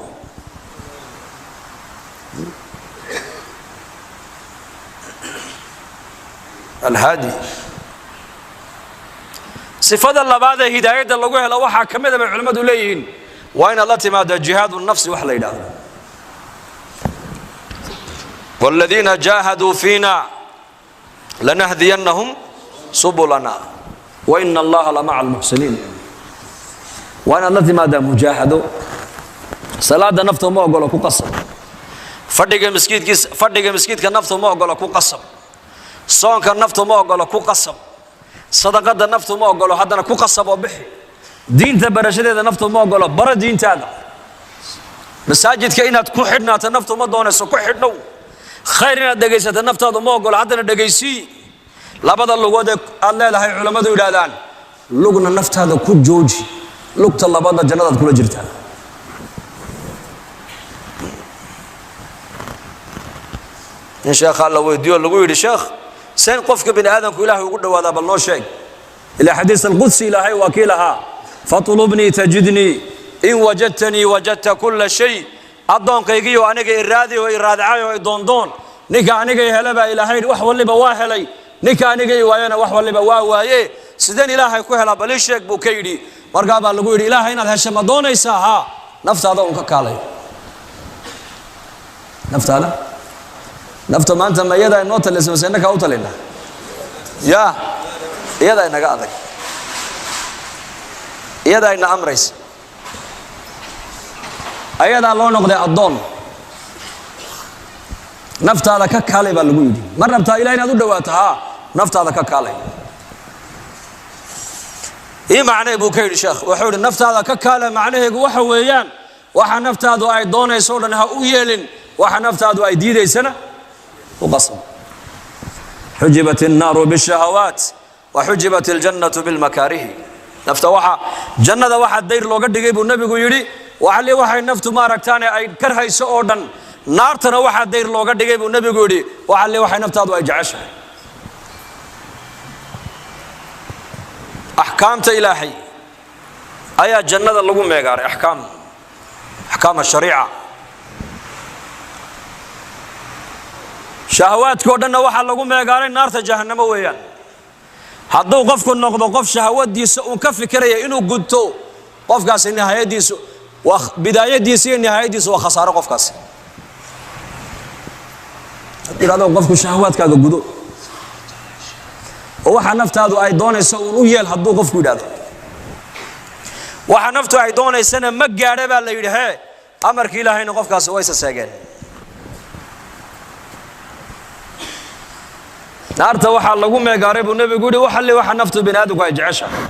Alhaadi. Sifada labaad ee hidaayadda lagu helo waxaa ka mid a bay culimmadu leeyihiin, waa inaad la timaada jihaadu nafsi wax la yidhahdo. Waaladiina jaahaduu fiina lanahdiyannahum subulana wa ina Allaha lamaca almuxsiniin. Waa inaad la timaadaa mujaahado. Salaada nafta ma ogolo, ku qasab. Fadhiga miskiidkiis, fadhiga miskiidka nafta ma ogolo, ku qasab. Soonka naftu ma ogolo, ku qasab. Sadaqada naftu ma ogolo, haddana ku qasab oo bixi. Diinta barashadeeda naftu ma ogolo, baro diintaada. Masaajidka inaad ku xidhnaato naftu ma doonayso, ku xidhnow. Khayr inaad dhegaysato naftaadu ma ogolo, haddana dhegaysii. Labada lugood ee aad leedahay, culammadu yidhaahdaan, lugna naftaada ku jooji, lugta labaadna jannadaad kula jirtaa. Nin sheekhaa la weydiiyo, lagu yidhi: "Sheekh, seen qofka bini aadamku Ilaahay ugu dhawaadaa, bal noo sheeg." Ilaa xadiis alqudsi Ilaahay waa kii lahaa: "Fatlubnii tajidnii, in wajadtanii wajadta kulla shay." Addoonkaygiyo aniga iraadi oo iraadcay oo idoondoon, ninka aniga i hele baa Ilaahay wax waliba waa helay, ninka aniga i waayana wax waliba waa waaye. "Sideen Ilaahay ku helaa, bal ii sheeg," buu ka yidhi. Markaa baa lagu yidhi: "Ilaahay inaad hesha ma doonaysaa?" "Haa." "Naftaada un ka kaalay." Naftaada, nafta maanta ma iyadaa inoo talisa mase innakaa u talina? Ya, iyadaa inaga adag, iyadaa ina amraysa, ayadaa loo noqday addoon. "Naftaada ka kaalay," baa lagu yidhi. "Ma rabtaa Ilaah inaad u dhawaato?" "Haa." "Naftaada ka kaalay." "Ii macnay," buu ka yidhi sheekh. Wuxuu yidhi: "Naftaada ka kaale macnaheegu waxa weeyaan, waxa naftaadu ay doonayso o dhan ha u yeelin, waxa naftaadu ay diidaysana u qasab. Xujibat innaaru bishahawaat wa xujibat aljannatu bilmakaarihi." Nafta waxa jannada waxaa dayr looga dhigay, buu nebigu yidhi, waxali waxay naftu maaragtaane ay karhayso oo dhan. Naartana waxaa dayr looga dhigay, buu nebigu yidhi, waxali waxay naftaadu ay jeceshahay. Axkaamta Ilaahay ayaa jannada lagu meegaaray, axkaam ashariica. Shahawaadka o dhanna waxaa lagu meegaaray naarta jahannamo weeyaan. Hadduu qofku noqdo qof shahwadiisa uun ka fikiraya inuu gudto, qofkaasi nihaayadiisu waa bidaayadiisa iyo nihaayadiisu waa khasaaro. Qofkaasi tidhahdo qofku shahawaadkaaga gudo oo waxa naftaadu ay doonayso uun u yeel, hadduu qofku yidhahdo waxa naftu ay doonaysana ma gaadha baa la yidhi, hee, amarkii Ilaahayna qofkaasi waysa seegeen. Naarta waxaa lagu meegaaray buu Nebigu yidhi waxalli waxa naftu bini aadamku ay jeceshahay.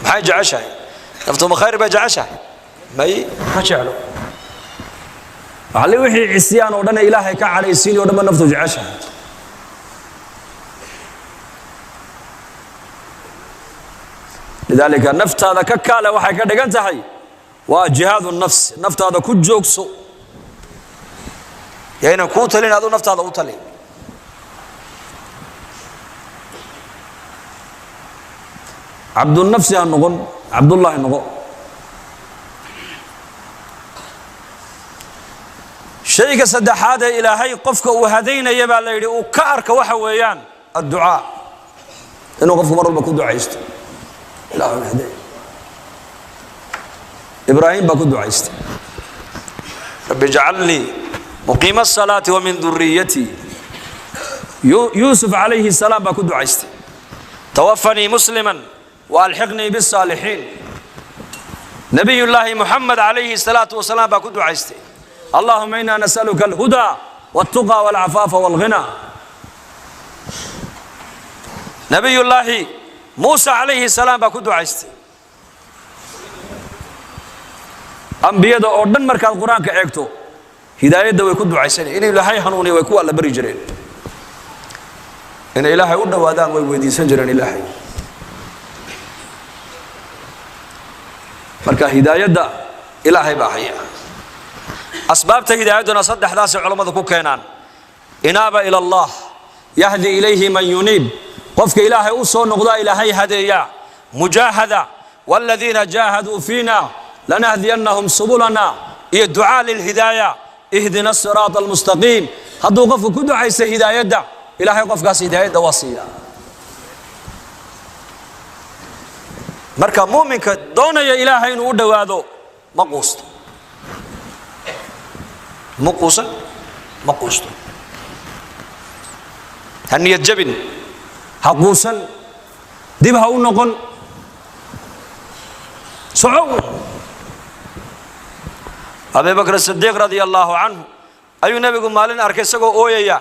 Maxay jeceshahay naftu? Ma khayr bay jeceshahay? May, ma jeclo. Waxalli wixii cisyaan oo dhan ee Ilaahay ka cadhaysiini o dhan ba naftu jeceshahay. Lidaalika naftaada ka kaale waxay ka dhigan tahay waa jihaadu nafs. Naftaada ku joogso, yaynan kuu talin, aduu naftaada u talin. Cabdunafsi ha noqon, Cabdullaahi noqo. Shayga saddexaad ee Ilaahay qofka uu hadaynaya baa la yidhi uu ka arka waxa weeyaan adducaa, inuu qofku mar walba ku ducaysto Ilah haday. Ibraahim baa ku ducaystay, rabbi jcalnii muqiima asalaati wa min duriyatii. Yuusuf calayhi salaam baa ku ducaystay, tawafanii muslima waalxiqnii biالsaalixiin. Nabiy Llaahi Muxamed calayhi الsalaatu wasalaam baa ku ducaystay, allahuma ina nasaluka alhudaa wاltuqى wاlcafaafa wاlghina. Nabiy Llaahi Muusa calayhi salaam baa ku ducaystay. Ambiyada oo dhan markaad Qur-aanka eegto, hidaayadda way ku ducaysanay, inuu Ilaahay hanuuniya way ku alla bari jireen, inay Ilaahay u dhowaadaan way weydiisan jireen Ilaahay. Marka hidaayadda Ilaahay baa haya. Asbaabta hidaayadduna saddexdaasay culammadu ku keenaan: inaaba ila Allah, yahdi ilayhi man yuniib, qofka Ilaahay u soo noqdaa Ilaahay hadeeyaa; mujaahada, waaladiina jaahaduu fiina lanahdiyannahum subulana; iyo ducaa lilhidaaya, ihdina asiraata almustaqiim. Hadduu qofku ku ducaysta hidaayadda, Ilaahay qofkaas hidaayadda waa siiyaa. Marka muuminka doonaya Ilaahay inuu u dhowaado ma quusto, ma quusan, ma quusto. Ha niyad jabin, ha quusan, dib ha u noqon, soco. Abi Bakr Sidiiq radia Allahu canhu ayuu Nebigu maalin arkay isagoo ooyaya.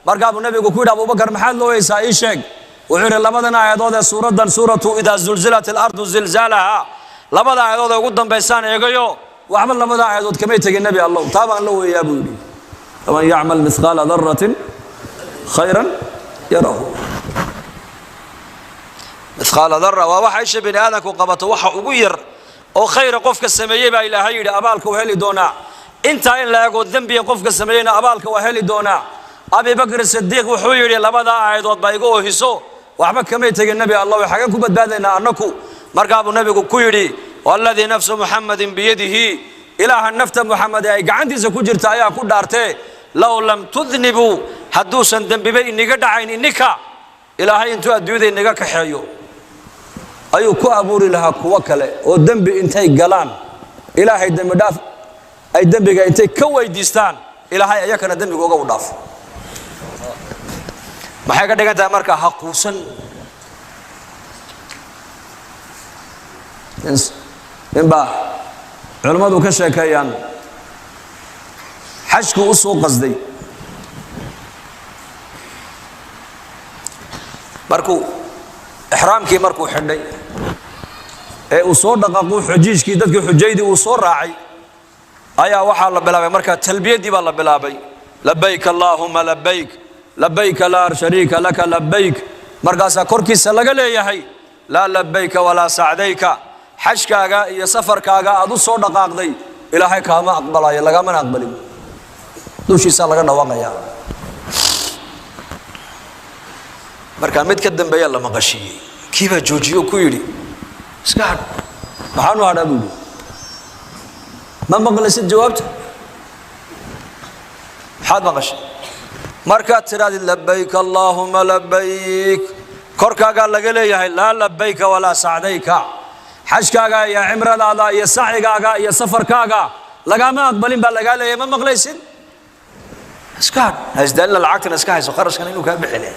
Markaa buu Nebigu ku yidhi, Abubakar, maxaad la ooyeysaa? Ii sheeg. Wuxuu yidhi, labadan aayadood ee suuraddan, suuratu idaa zulzilat alardu zilzaalaha, labada aayadood ee ugu dambaysaan eegayo, waxba labada aayadood kamay tegin, Nebi Allow, taa baan la ooyayaa buu yidhi. Faman yacmal mithqaala daratin khayran yarahu. Mithqaala dara waa waxa isha bini aadamku qabato. Waxa ugu yar oo khayra qofka sameeyey baa Ilaahay yidhi abaalka waa heli doonaa. Intaa in la ego dembiga qofka sameeyeyna abaalka waa heli doonaa. Abi Bakr Sidiiq wuxuu yidhi, labadaa aayadood baa iga oohiso, waxba kamay tegin, Nebi Allah, xageen ku badbaadaynaa annaku? Markaa buu Nebigu ku yidhi, waladii nafsu Muxamadin biyadihi, Ilaaha nafta Muxamed ee ay gacantiisa ku jirta ayaa ku dhaartee, low lam tudnibuu, hadduusan dembiba iniga dhacayn ininka, Ilaahay intuu adduunyada inaga kaxeeyo ayuu ku abuuri lahaa kuwo kale oo dembi intay galaan Ilaahay dembi dhaaf ay dembiga intay ka weydiistaan, Ilaahay ayakana dembiga uga u dhaafo. Maxay ka dhigan tahay marka? Ha quusan. Ninbaa culimmadu ka sheekeeyaan, xajku u soo qasday. Markuu ixraamkii markuu xidhay ee uu soo dhaqaaqu xujiijkii, dadkii xujaydii uu soo raacay, ayaa waxaa la bilaabay markaa talbiyaddii baa la bilaabay, labayk allaahuma labayk, labayka laa shariika laka labayk. Markaasaa korkiisa laga leeyahay, laa labayka walaa sacdayka, xajkaaga iyo safarkaaga aad u soo dhaqaaqday Ilaahay kaama aqbalayo, lagamana aqbalin. Dushiisaa laga dhawaaqaya. Markaa mid ka dambeeya la maqashiiyey, kii baa joojiye oo ku yidhi, iska hadh. Maxaanu hadhaa buu yidhi? Ma maqlaysid jawaabta? Maxaad maqashay? Markaad tidhahdid labayk allaahuma labayk, Korkaagaa laga leeyahay laa labayka walaa sacdayka. Xajkaaga iyo cimradaada iyo sacigaaga iyo safarkaaga lagaama aqbalin baa lagaa leeyahay. Ma maqlaysid? Iska hadh, haisdaalina, lacagtana iska hayso, qarashkana inuu kaa bixine.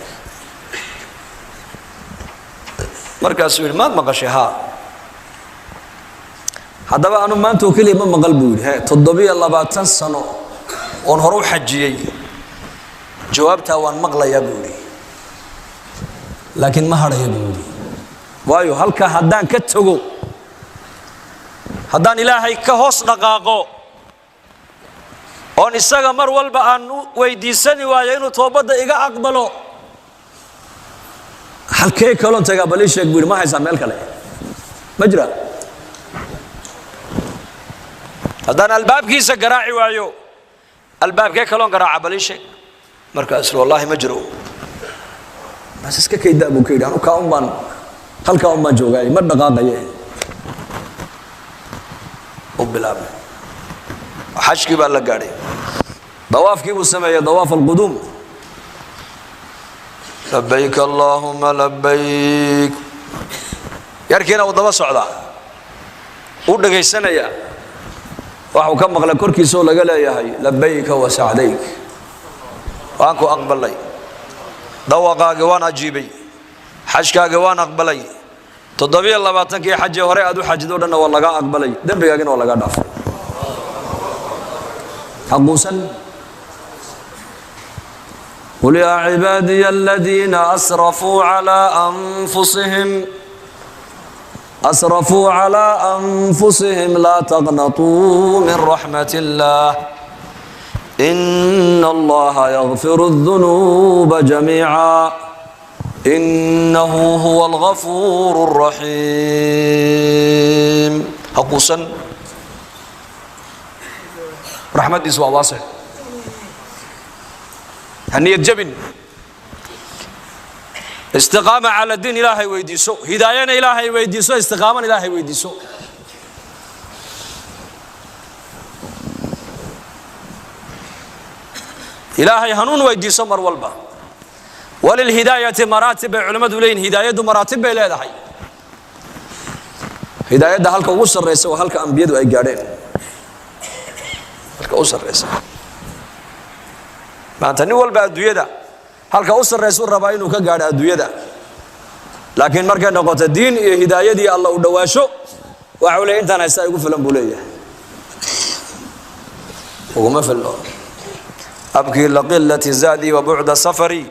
Markaasuu yidhi, maad maqashay? Haa. Haddaba anu maanta oo keliya ma maqal, buu yidhi. He, 27 sano oon hore u xajiyey jawaabtaa waan maqlayaa, buu yidhi, laakiin ma hadhaya, buu yidhi. Waayo, halkaa haddaan ka tago, haddaan Ilaahay ka hoos dhaqaaqo oon isaga mar walba aan u weydiisani waayo inuu toobadda iga aqbalo, halkee kaloon tagaa? Bal ii sheeg, buu yidhi. Ma haysaa meel kale? Ma jira. Haddaan albaabkiisa garaaci waayo, albaabkee kaloon garaaca? Bal ii sheeg. Markaas wallaahi ma jiro. Bas, iska kaydaa, buu ka yidhi. Anu kaa un baan, halkaa un baan joogaay, ma dhaqaaqaye. U bilaabay. Xajkii baa la gaadhay. Dawaafkii buu sameeyey, dawaaf alquduum. Labayk allaahuma labayk. Yarkiina uu daba socdaa, u dhegaysanaya. Waxuu ka maqlay korkiisoo laga leeyahay labayka wa sacdayk. Waan ku aqbalay dawaqaagii, waan ajiibay xajkaagii, waan aqbalay. 27-kii xaji hore aad u xajido o dhanna waa lagaa aqbalay, dembigaagina waa lagaa dhaafay. Haquusan. Qul yaa cibaadiya aladiina asrafuu calaa anfusihim, asrafuu calaa anfusihim, laa taqnatuu min raxmat illaah, ina allaha yakfiru الdunuuba jamiica, inahu huwa algafuur الraxiim. Haquusan, raxmaddiisu waa waasic. Ha niyad jabin. Istiqaama cala diin Ilaahay weydiiso, hidaayana Ilaahay weydiiso, istiqaamana Ilaahay weydiiso. Ilaahay hanuun weydiiso mar walba. Walilhidaayati maraatib, bay culimmadu leeyihin. Hidaayaddu maraatib bay leedahay. Hidaayadda halka ugu sarraysa waa halka ambiyadu ay gaadheen, halka u sarraysa. Maanta nin walba adduunyada halka u sarraysa u rabaa inuu ka gaadho adduunyada, laakiin markay noqoto diin iyo hidaayadii Alla u dhawaasho, waxau leey intaan haystaa igu filan, buu leeyahay. Uguma filno. Abkii laqilati zaadii wa bucda safari.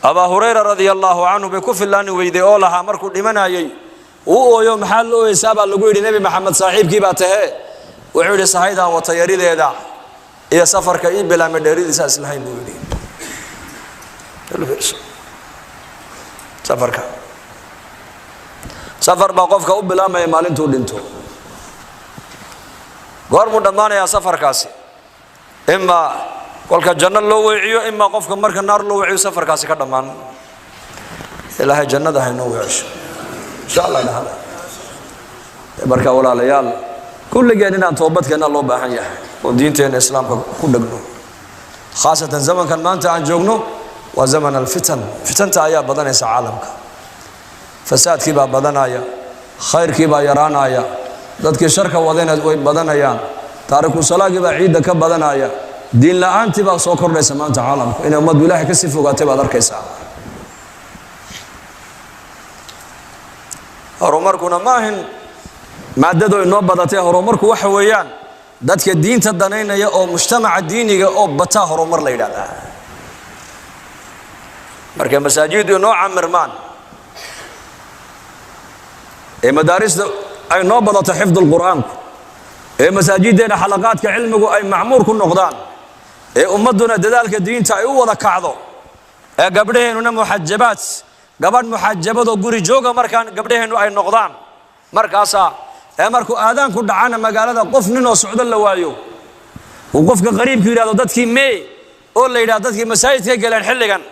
Abaa Hurayra radia allaahu canhu bay ku fillaani weyday oo lahaa markuu dhimanayay uu ooyo. Maxaad la ooyeysaa, baa lagu yidhi, Nebi Maxamed saaxiibkii baa tahee? Wuxuu yidhi, sahaydaan wata yarideeda iyo safarka ii bilaamay dheeridiisa islahayn, buu yidhi. Safarka, safar baa qofka u bilaamaya maalintuu dhinto. Goormuu dhammaanayaa safarkaasi? Imaa kolka janno loo weeciyo, imaa qofka marka naar loo weeciyo safarkaasi ka dhammaan. Ilaahay jannada haynoo weecisho, insha Allah dhahada. Marka walaalayaal, kulligeen inaan toobadkeenna loo baahan yahay oo diinteenna islaamka ku dhegno, khaasatan zamankan maanta aan joogno waa zaman alfitan. Fitanta ayaa badanaysa caalamka, fasaadkii baa badanaya, khayrkii baa yaraanaya, dadkii sharka wadayna way badanayaan, taariku salaagii baa ciidda ka badanaya, diin la-aantii baa soo kordhaysa. Maanta caalamku inay ummaddu Ilaahay kasii fogaatay baad arkaysaa. Horumarkuna ma ahin maadadu inoo badatay. Horumarku waxa weeyaan dadka diinta danaynaya oo mujtamaca diiniga oo bataa horumar la yidhahdaa. Markay masaajiddu inoo camirmaan ee madaarista ay noo badato xifdulqur'aanku, ee masaajiddeena xalaqaadka cilmigu ay macmuur ku noqdaan, ee ummadduna dadaalka diinta ay u wada kacdo, ee gabdhaheennuna muxajabaad, gabadh muxajabadoo guri jooga markaan gabdhaheennu ay noqdaan, markaasaa ee markuu aadaanku dhacana magaalada qof ninoo socdo la waayo, uu qofka qariibku yidhahdo dadkii mee, oo la yidhahdo dadkii masaajidka galeen xilligan,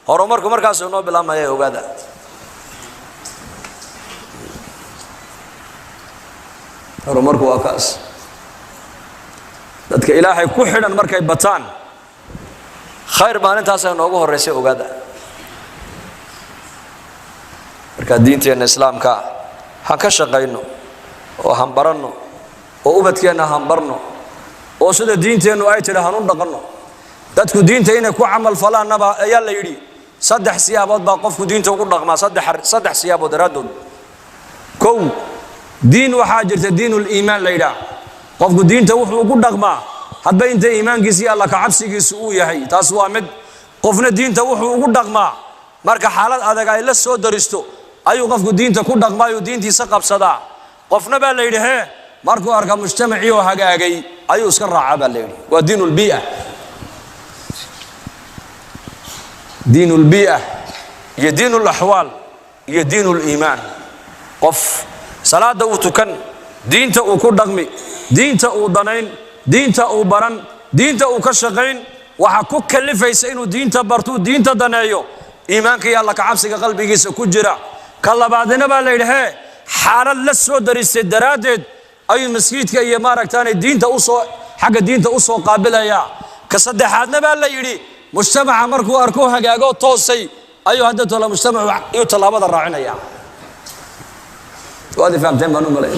horumarku markaasuu inoo bilaabmaya. Ogaada, horumarku waa kaas. Dadka Ilaahay ku xidhan markay bataan, khayr maalintaasa inoogu horraysay. Ogaada. Marka diinteenna islaamka han ka shaqayno oo han baranno oo ubadkeenna han barno oo sida diinteennu ay tidhi han u dhaqanno. Dadku diinta inay ku camal falaannaba ayaa la yidhi saddex siyaabood baa qofku diinta ugu dhaqmaa, saddex siyaabood daraaddood. Kow, diin waxaa jirta diinuliimaan la yidhaah. Qofku diinta wuxuu ugu dhaqmaa hadba inta iimaankiisa iyo alla ka cabsigiisu uu yahay, taas waa mid. Qofna diinta wuxuu ugu dhaqmaa marka xaalad adag ay la soo daristo ayuu qofku diinta ku dhaqmaayuu diintiisa qabsadaa. Qofna baa la yidhi hee markuu arka mujtamacii oo hagaagay ayuu iska raacaa baa la yidhi. Waa diinulbii'a, diinulbii'a iyo diinulaxwaal iyo diinuliimaan. Qof salaada uu tukan, diinta uu ku dhaqmi, diinta uu danayn, diinta uu baran, diinta uu ka shaqayn, waxaa ku kalifaysa inuu diinta bartuu diinta daneeyo iimaanka iyo alla kacabsiga qalbigiisa ku jira. Ka labaadina baa la yidhi hee xaalad la soo daristay daraaddeed ayuu maskiidka iyo maaragtaanay diinta usoo xagga diinta usoo qaabilayaa. Ka saddexaadna baa la yidhi mujtamaca markuu arko hagaago toosay ayuu hadda tola mujtamacu iyuu tallaabada raacinaya. Waad fahamteen baan u malay.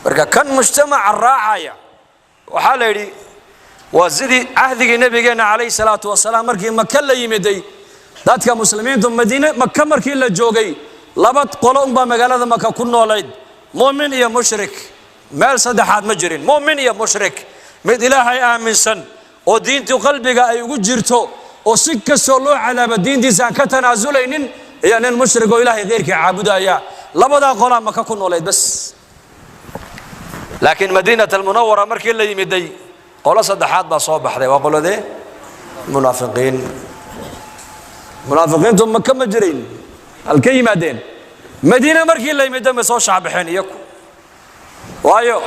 Marka kan mujtamaca raacaya waxaa la yidhi waa sidii cahdigii nabigeenna calayhi salaatu wasalaam markii Maka la yimiday dadka muslimiintu Madiine Maka markii la joogay laba qolo unbaa magaalada Maka ku noolayd, mu'min iyo mushrik. Meel saddexaad ma jirin, mu'min iyo mushrik. Mid Ilaahay aaminsan oo diintu qalbiga ay ugu jirto oo si kastoo loo cadaabo diintiisa aan ka tanaasulaynin, iyo nin mushrik oo Ilaahay keyrkii caabudaya. Labadaa qolaa Maka ku noolayd bas. Laakiin Madiinat almunawara markii la yimiday qolo saddexaad baa soo baxday. Waa qoladee? Munaafiqiin. Munaafiqiintu Maka ma jirayn, halka yimaadeen Madiine markii la yimiday bay soo shacbaxeen iyaku. Waayo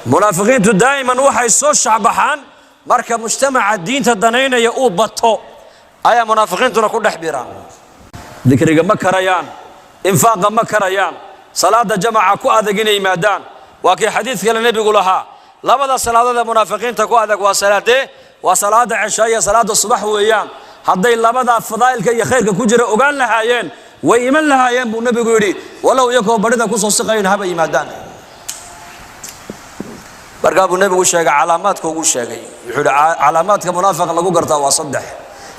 munaafiqiintu daa'iman waxay soo shacbaxaan marka mujtamaca diinta danaynaya uu bato ayaa munaafiqiintuna ku dhex biraan. Dikriga ma karayaan, infaaqa ma karayaan, salaada jamaca ku adag inay yimaadaan. Waa kii xadiid kale nebigu lahaa labada salaadood ee munaafiqiinta ku adag waa salaadee? Waa salaada ceshaa iyo salaada subax weeyaan. Hadday labadaa fadaa'ilka iyo khayrka ku jira ogaan lahaayeen way iman lahaayeen buu nebigu yidhi, walow iyakoo barida kusoo siqayn haba yimaadaan. Markaa buu nebigu sheegay calaamaadka ugu sheegay, wuxuu yidhi calaamaadka munaafiqa lagu gartaa waa saddex.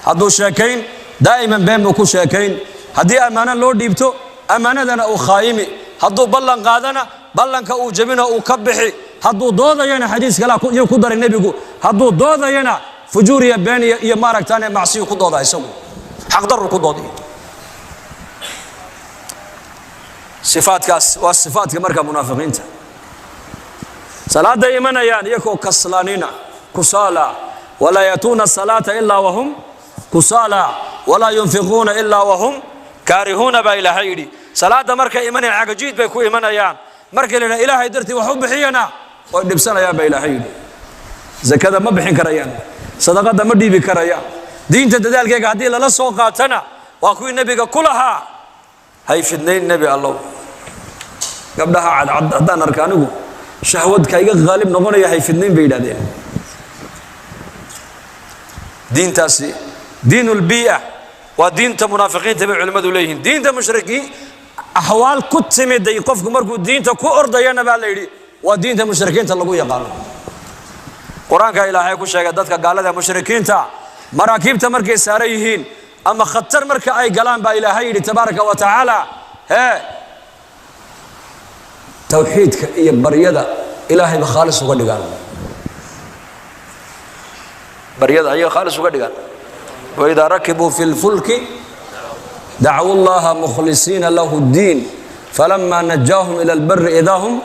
Hadduu sheekayn daa'iman been buu ku sheekayn, haddii ammaano loo dhiibto ammaanadana uu khaayimi, hadduu ballan qaadana ballanka uu jebino uu ka bixi, hadduu doodayana xadiis kale yuu ku daray nebigu, hadduu doodayana fujuur iyo been iyo maaragtaane macsiyu ku dooda, isagu xaqdarru ku dooday. Sifaadkaas waa sifaadka marka munaafiqiinta. Salaada imanayaan iyagoo kaslaanina, kusaala, walaa yatuuna salaata ilaa wahum kusaala, walaa yunfiquuna ilaa wahum kaarihuuna baa Ilaahay yidhi. Salaada markay imanayaan cagajiid bay ku imanayaan, markii la yidhaha Ilaahay dartii wax u bixiyana way dhibsanayaan baa Ilaahay yidhi. Zakada ma bixin karayaan, sadaqada ma dhiibi karayaan, diinta dadaalkeega haddii lala soo qaatana waa kuwii nebiga ku lahaa hay fidnayn nebi allow, gabdhaha cadcad haddaan arka anigu shahwadka iga qaalib noqonaya hay fidnayn bay yidhahdeen. Diintaasi diinulbii'a waa diinta munaafiqiinta bay culimmadu leeyihiin. Diinta mushrikiin axwaal ku timiday qofku markuu diinta ku ordayana baa la yidhi waa diinta mushrikiinta lagu yaqaano. Qur-aanka Ilaahay ku sheegay dadka gaalada mushrikiinta maraakiibta markay saaran yihiin ama khatar marka ay galaan baa Ilaahay yidhi tabaaraka wa tacaala hee tawxiidka iyo baryada Ilaahayba khaalis uga dhigaan, baryada ayaga khaalis uga dhigaan. Waidaa rakibuu fi lfulki dacwu llaha mukhlisiina lahu ddiin falama najaahum ila albari idaa hum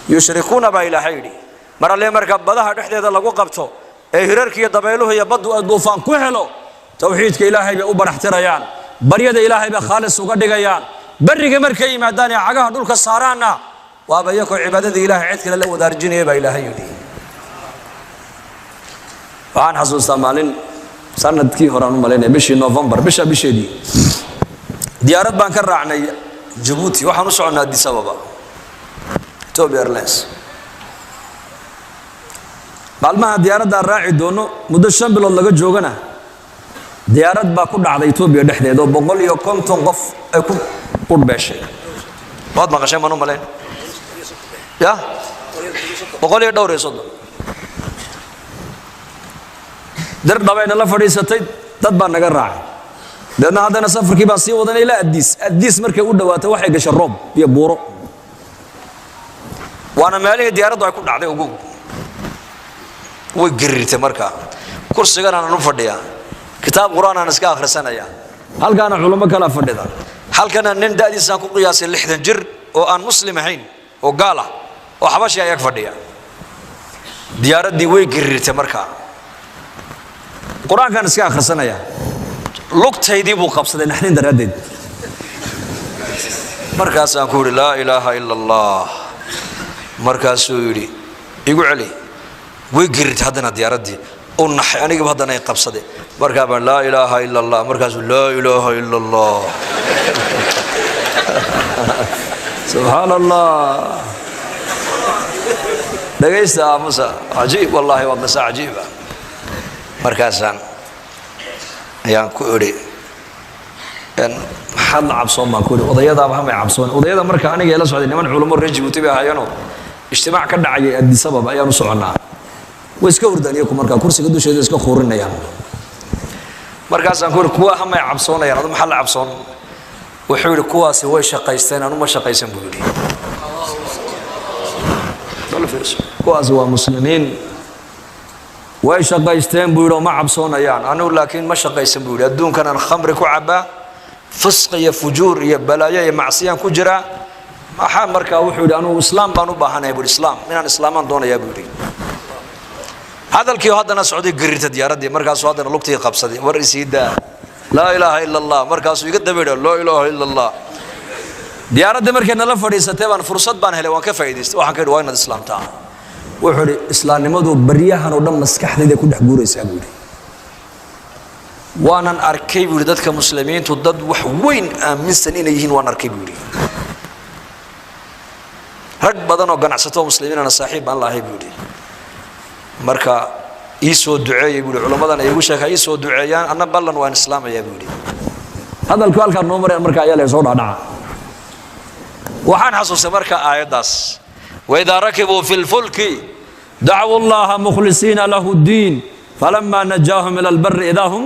yushrikuuna baa Ilaahay yidhi. Mar alle marka badaha dhexdeeda lagu qabto ee hirarka iyo dabayluhu iyo baddu ay duufaan ku helo tawxiidka Ilaahay bay u baraxtirayaan, baryada Ilaahay bay khaalis uga dhigayaan. Barriga markay yimaadaan ee cagaha dhulka saaraanna waaba iyakoo cibaadada Ilaahay cid kale la wadaarjinaya baa Ilaahay yidhi. Waxaan xasuustaa maalin sanadkii horaan u malaynaya bishii Novembar, bisha bisheedii, diyaarad baan ka raacnay Jabuuti, waxaan u soconnaa Addis Ababa, Ethiopia Airlines. Maalmaha diyaaraddaa raaci doono muddo 5 bilood laga joogana Diyaarad baa ku dhacday Etoobiya dhexdeed oo 150 qof ay ku qurbeeshay. Waad maqasheen baan u malayn ya, 134. Dir dhabayna la fadhiisatay, dad baa naga raacay. Deedna haddana safarkii baan sii wadanay ilaa Addiis. Addiis markay u dhawaatay waxay gashay roob iyo buuro, waana meelihii diyaaraddu ay ku dhacday. Ugu way gariirtay. Markaa kursigan aanan u fadhiyaa, kitaab Qur-aan aan iska akhrisanaya, halkaana culummo kala fadhida, halkana nin da'diisaan ku qiyaasay 60 jir oo aan muslim ahayn oo gaal ah oo xabashi ayag fadhiya. Diyaaraddii way gariirtay. Markaa Qur-aankaan iska akhrisanaya, lugtaydii buu qabsaday naxdin daraaddeed. Markaasaan ku yidhi, "Laa ilaaha ila Allah." Markaasuu yidhi, "Igu celi." Way gerirtay haddana diyaaraddii, u naxay, anigiiba haddana ay qabsaday. Markaa baan, "Laa ilaaha ila Allah." Markaasuu, "Laa ilaaha ila Allah, subxaan Allah." Dhegaysta, aamusa. Cajiib, wallahi waa qiso cajiiba. Markaasaan ayaan ku idhi, "Maxaad la cabsoon?" baan ku idhi. Odayadaaba hamay cabsoon. Odayada marka aniga ila socday niman culamo reer Jibuuti bay ahaayeenoo ijtimaac ka dhacayay Addis Ababa ayaan u soconnaa. Way iska hurdaan iyaku, markaa kursiga dusheeda iska khuurinayaan. Markaasaan ku idhi, "Kuwa hamay cabsoonayaan, adu maxaa la cabsoon?" Wuxuu yidhi, "Kuwaasi way shaqaysteen, anu ma shaqaysan," buu yidhi. "Kuwaasi waa muslimiin, way shaqaysteen," buu yidhi, "oo ma cabsoonayaan. Anigu laakiin ma shaqaysan," buu yidhi. "Adduunkan aan khamri ku cabbaa, fisq iyo fujuur iyo balaayo iyo macsiyaan ku jiraa. Maxaa?" Markaa wuxuu yidhi, "Anugu islaam baan u baahanaya," buu yidhi. "Islaam inaan islaamaan doonayaa," buu yidhi. Hadalkii haddana socday garirta diyaaraddii. Markaasuu haddana lugtii qabsaday, "War isii daa, laa ilaaha ila Allah." Markaasuu iga daba yidha, "Laa ilaaha ila Allah." Diyaaraddii markay nala fadhiisatay baan fursad baan helay, waan ka faa'idaystay. Waxaan ka yidhi, "Waa inaad islaamtaa." Wuxuu idhi, "Islaamnimadu baryahan oo dhan maskaxdayda ku dhex guuraysaa," buu yidhi. "Waanan arkay," buu yidhi, "dadka muslimiintu dad wax weyn aaminsan inay yihiin waan arkay," buu yidhi. "Rag badan oo ganacsato muslimiinana saaxiib baan lahay," buu yidhi. "Marka ii soo duceeyay," buu yidhi. "Culammadan iigu sheeg ha ii soo duceeyaan, anna ballan waan islaamayaa," buu yidhi. Hadalku halkaan noo marayaan marka ayaa la soo dhacdhaca. Waxaan xasuustay marka aayaddaas, waidaa rakibuu fi lfulki dacwu llaha mukhlisiina lahu ddiin falama najaahum ila albari idaa hum.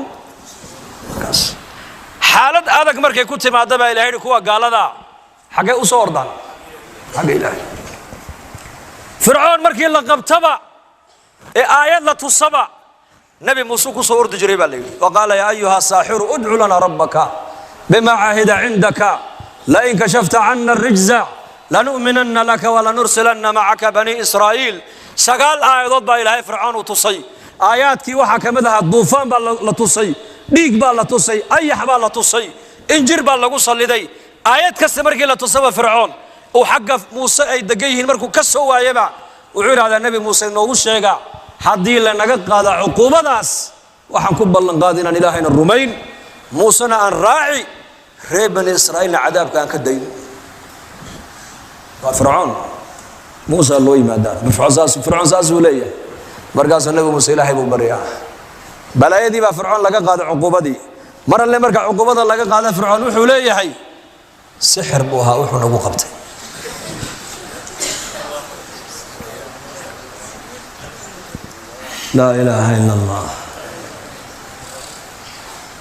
Xaalad adag markay ku timaada baa Ilahay yidhi, kuwa gaalada xaggay u soo ordaan? Xagga Ilaahay. Fircoon markii la qabtaba ee aayad la tusaba, Nebi Muuse ku soo ordi jiray baa la yidhi. Wa qaala, yaa ayuha saaxiru udcu lana rabbaka bima cahida cindaka lain kashafta cana arijza lanu'minanna laka walanursilanna macaka bani Israa'iil. 9 aayadood baa Ilaahay Fircoon uu tusay. Aayaadkii waxaa ka mid ahaa duufaan baa la tusay, dhiig baa la tusay, ayax baa la tusay, injir baa lagu salliday. Aayad kasta markii la tusaba, Fircoon uu xagga Muuse ay degan yihiin markuu ka soo waayaba, wuxuu yidhahdaa, "Nebi Muuse noogu sheega, haddii lanaga qaada cuquubadaas, waxaan ku ballan qaada inaan Ilaahayna rumayn, Muusena aan raaci, reer bani Israa'iilna cadaabka aan ka dayn." Waa Fircoon. Muusa loo yimaadaa. Fircoon saasuu leeyahay. Markaasuu Nebi Muuse Ilaahay buu baryaa. Balaayadii baa Fircoon laga qaaday, cuquubadii. Mar alle marka cuquubada laga qaada, Fircoon wuxuu leeyahay, "Sixir buu ahaa wuxuu nagu qabtay." Laa ilaaha ila Allah.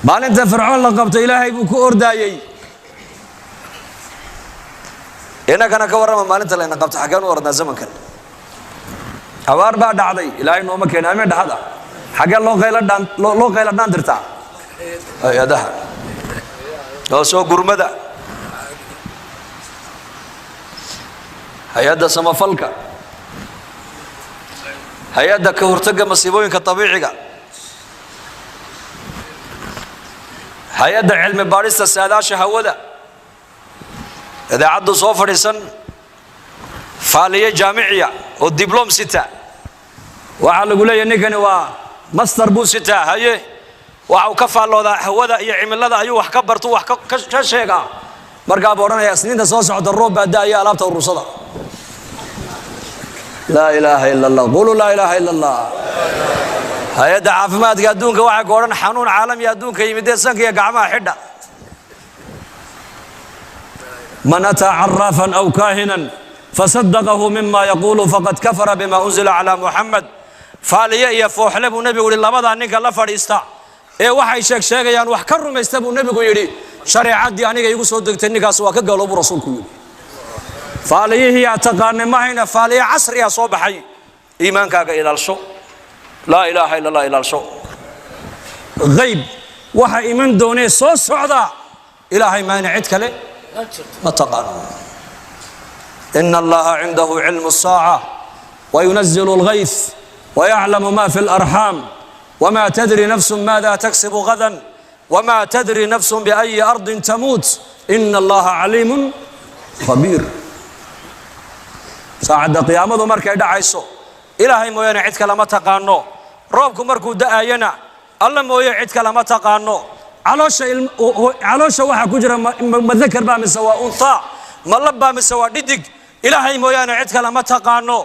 Maalinta Fircoon la qabtay Ilaahay buu ku ordaayey. Innagana ka warrama, maalinta layna qabto xaggeen u ordnaa? Zamankan abaar baa dhacday, Ilaahay nooma keena, ameen dhaxada. Xaggee loo qaylo dhaan, loo qaylo dhaan dirtaa? Hay-adaha oo soo gurmada, hay-adda samafalka, hay-adda ka hortagga masiibooyinka abiiciga, hay-adda cilmi baadhista saadaasha hawada. Idaacaddu soo fadhiisan faaliye jaamiciya oo diblom sita. Waxaa lagu leeyahy, ninkani waa master buu sitaa, haye, waxa uu ka faalloodaa hawada iyo cimilada, ayuu wax ka bartu, wax ka sheegaa. Markaa buu odhanaya, "Isniinta soo socota roob baa da'aya, alaabta urursada." Laa ilaaha ila Allah. Quluu laa ilaaha ila Allah. Hay-adda caafimaadka adduunka waxay ku odhan xanuun caalami adduunka yimidee sanka iyo gacmaha xidha. Man ataa caraafan aw kaahinan fasadaqahu mima yaquulu faqad kafara bima unzila calaa Muxamed. Faaliye iyo fooxle buu nebigu yidhi, labadaa ninka la fadhiista ee waxay sheeg sheegayaan wax ka rumaysta, buu nebigu yidhi, shareecaddii aniga igu soo degtay ninkaas waa ka galo, buu rasuulku yidhi. Faaliyihii aa taqaanay mahayna, faaliye casriyaa soo baxay. Iimaankaaga ilaalsho, laa ilaaha illa Allah ilaalsho. Hayb waxa iman doonee soo socda Ilaahay maayna cid kale ma taqaano. Ina Allaha cindahu cilmu الsaaca wayunazilu اlgayth wayaclamu ma fi اlarxaam wma tadri nafsu maada taksibu gada wma tadri nafsu biأyi ardi tamuut ina Allaha caliimu khabiir. Saacadda qiyaamadu markay dhacayso Ilaahay mooyaane cid kale ma taqaano. Roobku markuu da'ayana Alla mooye cid kale ma taqaano. Caloosha waxaa ku jira ma dakar baa mise waa unthaa, ma lab baa mise waa dhidig, Ilaahay mooyaane cid kale ma taqaano.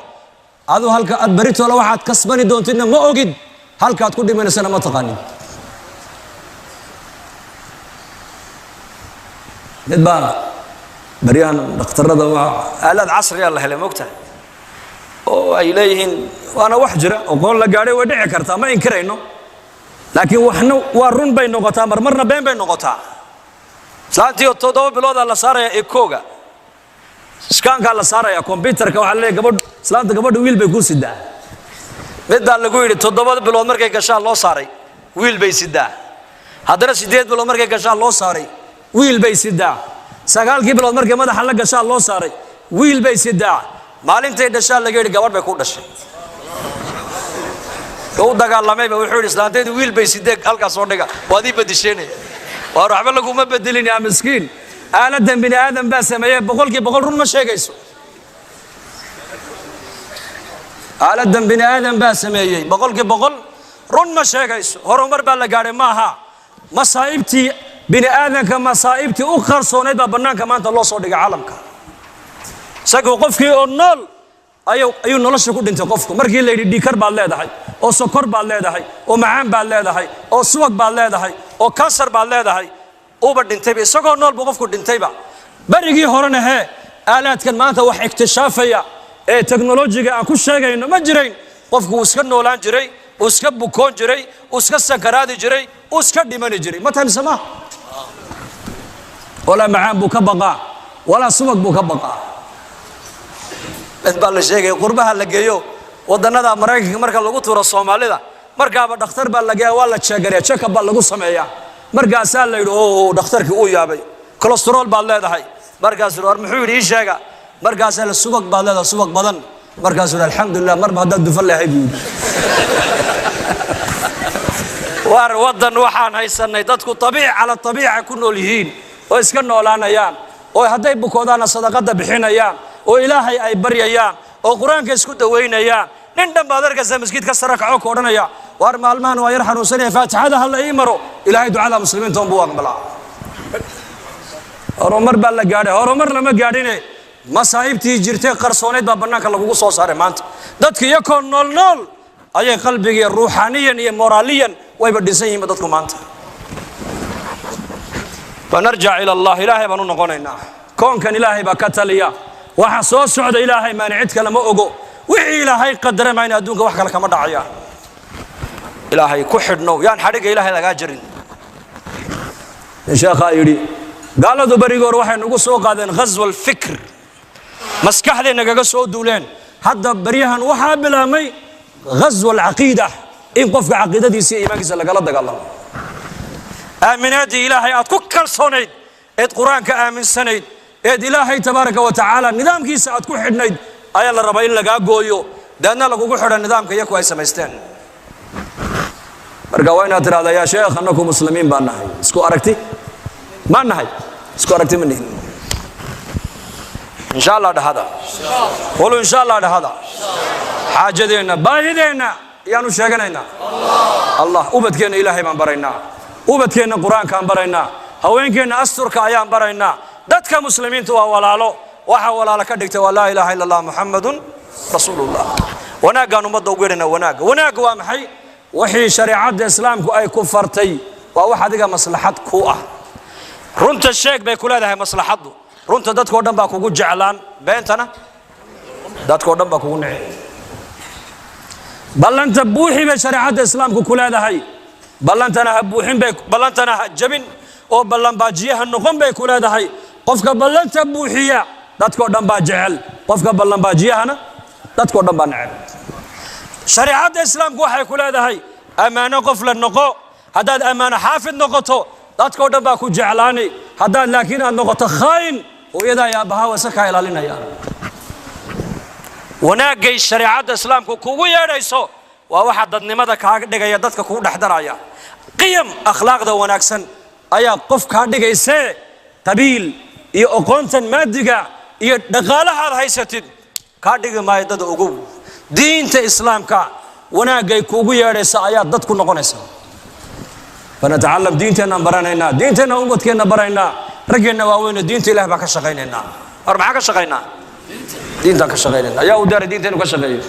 Adu halka aad baritoola waxaad kasbani doontidna ma ogid, halkaad ku dhimanaysana ma taqaanin. Mid baa baryahan dhakhtarada waa aalaad casriyaa la helay, mogtahay, oo ay leeyihiin waana wax jira, oqoon la gaadhay, way dhici kartaa, ma inkirayno, laakiin waxna waa run bay noqotaa, marmarna been bay noqotaa. Islaantii oo 7 biloodaa la saaraya ekooga, iskaankaa la saaraya, kombyutarka, waxaa leeyahay gabadh, islaanta gabadha wiil bay kuu sidaa. Mid baa lagu yidhi 7 bilood markay gashaa loo saaray, wiil bay sidaa. Haddana 8 bilood markay gashaa loo saaray, wiil bay sidaa. 9kii bilood markay madaxa la gashaa loo saaray, wiil bay sidaa. Maalintay dhashaa laga yidhi gabadh bay ku dhashay. U dagaalamayba, wuxuu yidhi islaantaydu wiil bay sidee, halkaas soo dhiga, waad ii bedisheenaya. Waar waxba laguma bedelin yaa miskiin. Aaladan bini aadam baa sameeyey, 100% run ma sheegayso. Aaladan bini aadam baa sameeyey, 100% run ma sheegayso. Horumar baa la gaadhay maaha. Masaa'ibtii bini aadamka, masaa'ibtii u qarsoonayd baa bannaanka maanta loo soo dhigay caalamka. Isagu qofkii oo nool ayuu nolosha ku dhintay. Qofku markii la yidhi dhiikar baad leedahay, oo sokor baad leedahay, oo macaan baad leedahay, oo subag baad leedahay, oo kansar baad leedahay, uba dhintayba. Isagoo nool buu qofku dhintayba. Berigii horena hee aalaadkan maanta wax iktishaafaya ee teknolojiga aan ku sheegayno ma jirayn. Qofku wuu iska noolaan jiray, uu iska bukoon jiray, uu iska sankaraadi jiray, uu iska dhimani jiray. Ma tahay mise maaha? Walaa macaan buu ka baqaa, walaa subag buu ka baqaa. Mid baa la sheegaya, qurbaha la geeyo, wadannada Maraykanka marka lagu tuuro Soomaalida, markaaba dhakhtar baa la geeya, waa la jeegareya, check-up baa lagu sameeyaa. Markaasaa la yidhi o dhakhtarkii uu yaabay, cholesterol baad leedahay. Markaasuu war muxuu yidhi, ii sheega. Markaasaa la subag baad leedahay, subag badan. Markaasuu yidhi alxamdulilah, marba haddaad dufan lehay, buu yidhi. Waar waddan waxaan haysanay dadku abiic cala abiica ku nool yihiin, oo iska noolaanayaan, oo hadday bukoodaanna sadaqada bixinayaan, oo Ilaahay ay baryayaan, oo Qur-aanka isku dawaynayaan. Nin dhan baad arkaysaa maskiid ka sara kaco ka odhanaya, waar maalmahan waa yar xanuunsanaya, faatixada ha la ii maro. Ilaahay ducada muslimiinta un buu aqbalaa. Horumar baa la gaadhay, horumar lama gaadhine, masaa'ibtii jirtay qarsoonayd baa bannaanka lagugu soo saaray maanta. Dadka iyakoo nool nool ayay qalbigiiyo ruuxaaniyan iyo moraaliyan wayba dhinsan yihiinba dadku maanta. Fanarjac ila Allah, Ilaahay baan u noqonaynaa. Koonkan Ilaahay baa ka taliya. Waxa soo socda Ilaahay maani cid kale ma ogo. Wixii Ilaahay qadara maayna adduunka wax kale kama dhacayaan. Ilaahay ku xidhnow, yaan xadhigga Ilaahay lagaa jarin. Sheekhaa yidhi gaaladu berigii hore waxay nagu soo qaadeen ghaswa alfikr, maskaxday nagaga soo duuleen. Hadda beryahan waxaa bilaabmay ghaswa alcaqiida, in qofka caqiidadiisa iyo iimaankiisa lagala dagaalamo. Aaminaaddii Ilaahay aad ku kalsoonayd, eed Qur-aanka aaminsanayd, eed Ilaahay tabaaraka wa tacaala nidaamkiisa aad ku xidhnayd ayaa la rabaa in lagaa gooyo, deedna lagugu xidha nidaamka iyaku ay samaysteen. Marka waa inaad tidhahdaa, yaa sheekh, annaku muslimiin baan nahay, isku aragti ma nahay, isku aragti ma nihin. Insha Allah dhahada, qulu insha Allah dhahada. Xaajadeenna, baahideenna ayaanu sheeganaynaa Allah. Ubadkeenna Ilaahay baan baraynaa, ubadkeenna Qur-aankaan baraynaa, haweenkeenna asturka ayaan baraynaa. Dadka muslimiinta waa walaalo. Waxa walaalo ka dhigtay waa laa ilaaha illa Allah, Muxamadun rasuulullah. Wanaaggaan ummadda ugu yeedhanaa. Wanaagga, wanaagga waa maxay? Wixii shareecadda Islaamku ay ku fartay waa wax adiga maslaxad ku ah. Runta sheeg bay ku leedahay maslaxaddu. Runta dadkao dhan baa kugu jeclaan, beentana dadkao dhan baa kugu nici. Ballanta buuxi bay shareecadda Islaamku ku leedahay. Ballantana ha buuxin bay, ballantana ha jabin oo ballanbaajiyaha noqon bay ku leedahay. Qofka ballanta buuxiya dadkao dhan baa jecel, qofka ballanbaajiyahana dadkao dhan baa neceb. Shareecadda Islaamku waxay ku leedahay ammaano qof la noqo. Haddaad ammaano xaafid noqoto, dadkao dhan baa ku jeclaani. Haddaad laakiin aad noqoto khaayin, hooyadaa iyo aabbahaa wase kaa ilaalinayaan. Wanaagay shareecadda Islaamku kugu yeedhayso waa waxa dadnimada kaaga dhigaya, dadka kugu dhex daraya. Qiyam akhlaaqda wanaagsan ayaa qof kaa dhigaysee. Qabiil iyo aqoontan maadiga iyo dhaqaalahaad haysatid kaa dhigi maayo dad. Ogow, diinta Islaamka wanaagay kuugu yeedhaysa ayaa dad ku noqonaysa. فنتعلم, diinteennaan baranaynaa, diinteenna ubadkeenna baraynaa, raggeenna waaweyne diinta Ilah baan ka shaqaynaynaa. War maxaa ka shaqaynaa? Diintaan ka shaqaynayna. Ayaa u daaray diinta inuu ka shaqeeyo?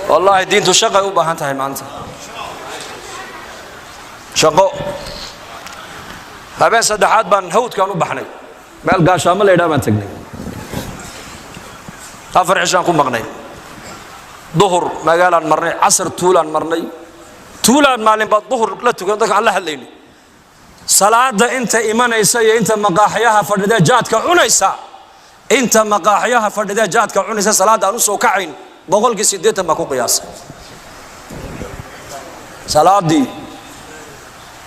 Wallaahi, diintu shaqay u baahan tahay maanta, shaqo. Habeen saddexaad baan hawdkaan u baxnay, meel Gaashaamo la yidhaha baan tegnay. 4 cishaan ku maqnay. Duhur magaalaan marnay, casar tuulaan marnay. Tuulaan maalin baa duhur la tukan, dadka aan la hadlaynay. Salaada inta imanaysa iyo inta maqaaxyaha fadhidee jaadka cunaysa, inta maqaaxyaha fadhidee jaadka cunaysa salaadda aan u soo kacayn 80% baa ku qiyaasay. Salaadii,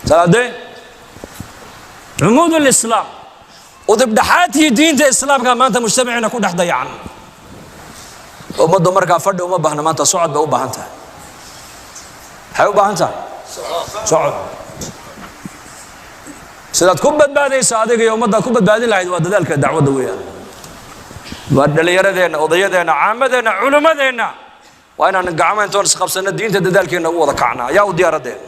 salaadee عمود الإسلام, udibdhaxaadkii diinta Islaamka, maanta mujtamaciina ku dhex dayacan. Ummaddu markaa fadhi uma baahna maanta, socod bay u baahan tahay. Maxay u baahan tahay? Socod. Sidaad ku badbaadaysa adiga iyo ummaddaad ku badbaadin lahayd waa dadaalka dacwadda weeyaan. Waa dhallinyaradeenna, odayadeenna, caamadeenna, culimmadeenna, waa inaan gacmo intoon isqabsanno diinta dadaalkeenna ugu wada kacnaa. Ayaa u diyaaradeen?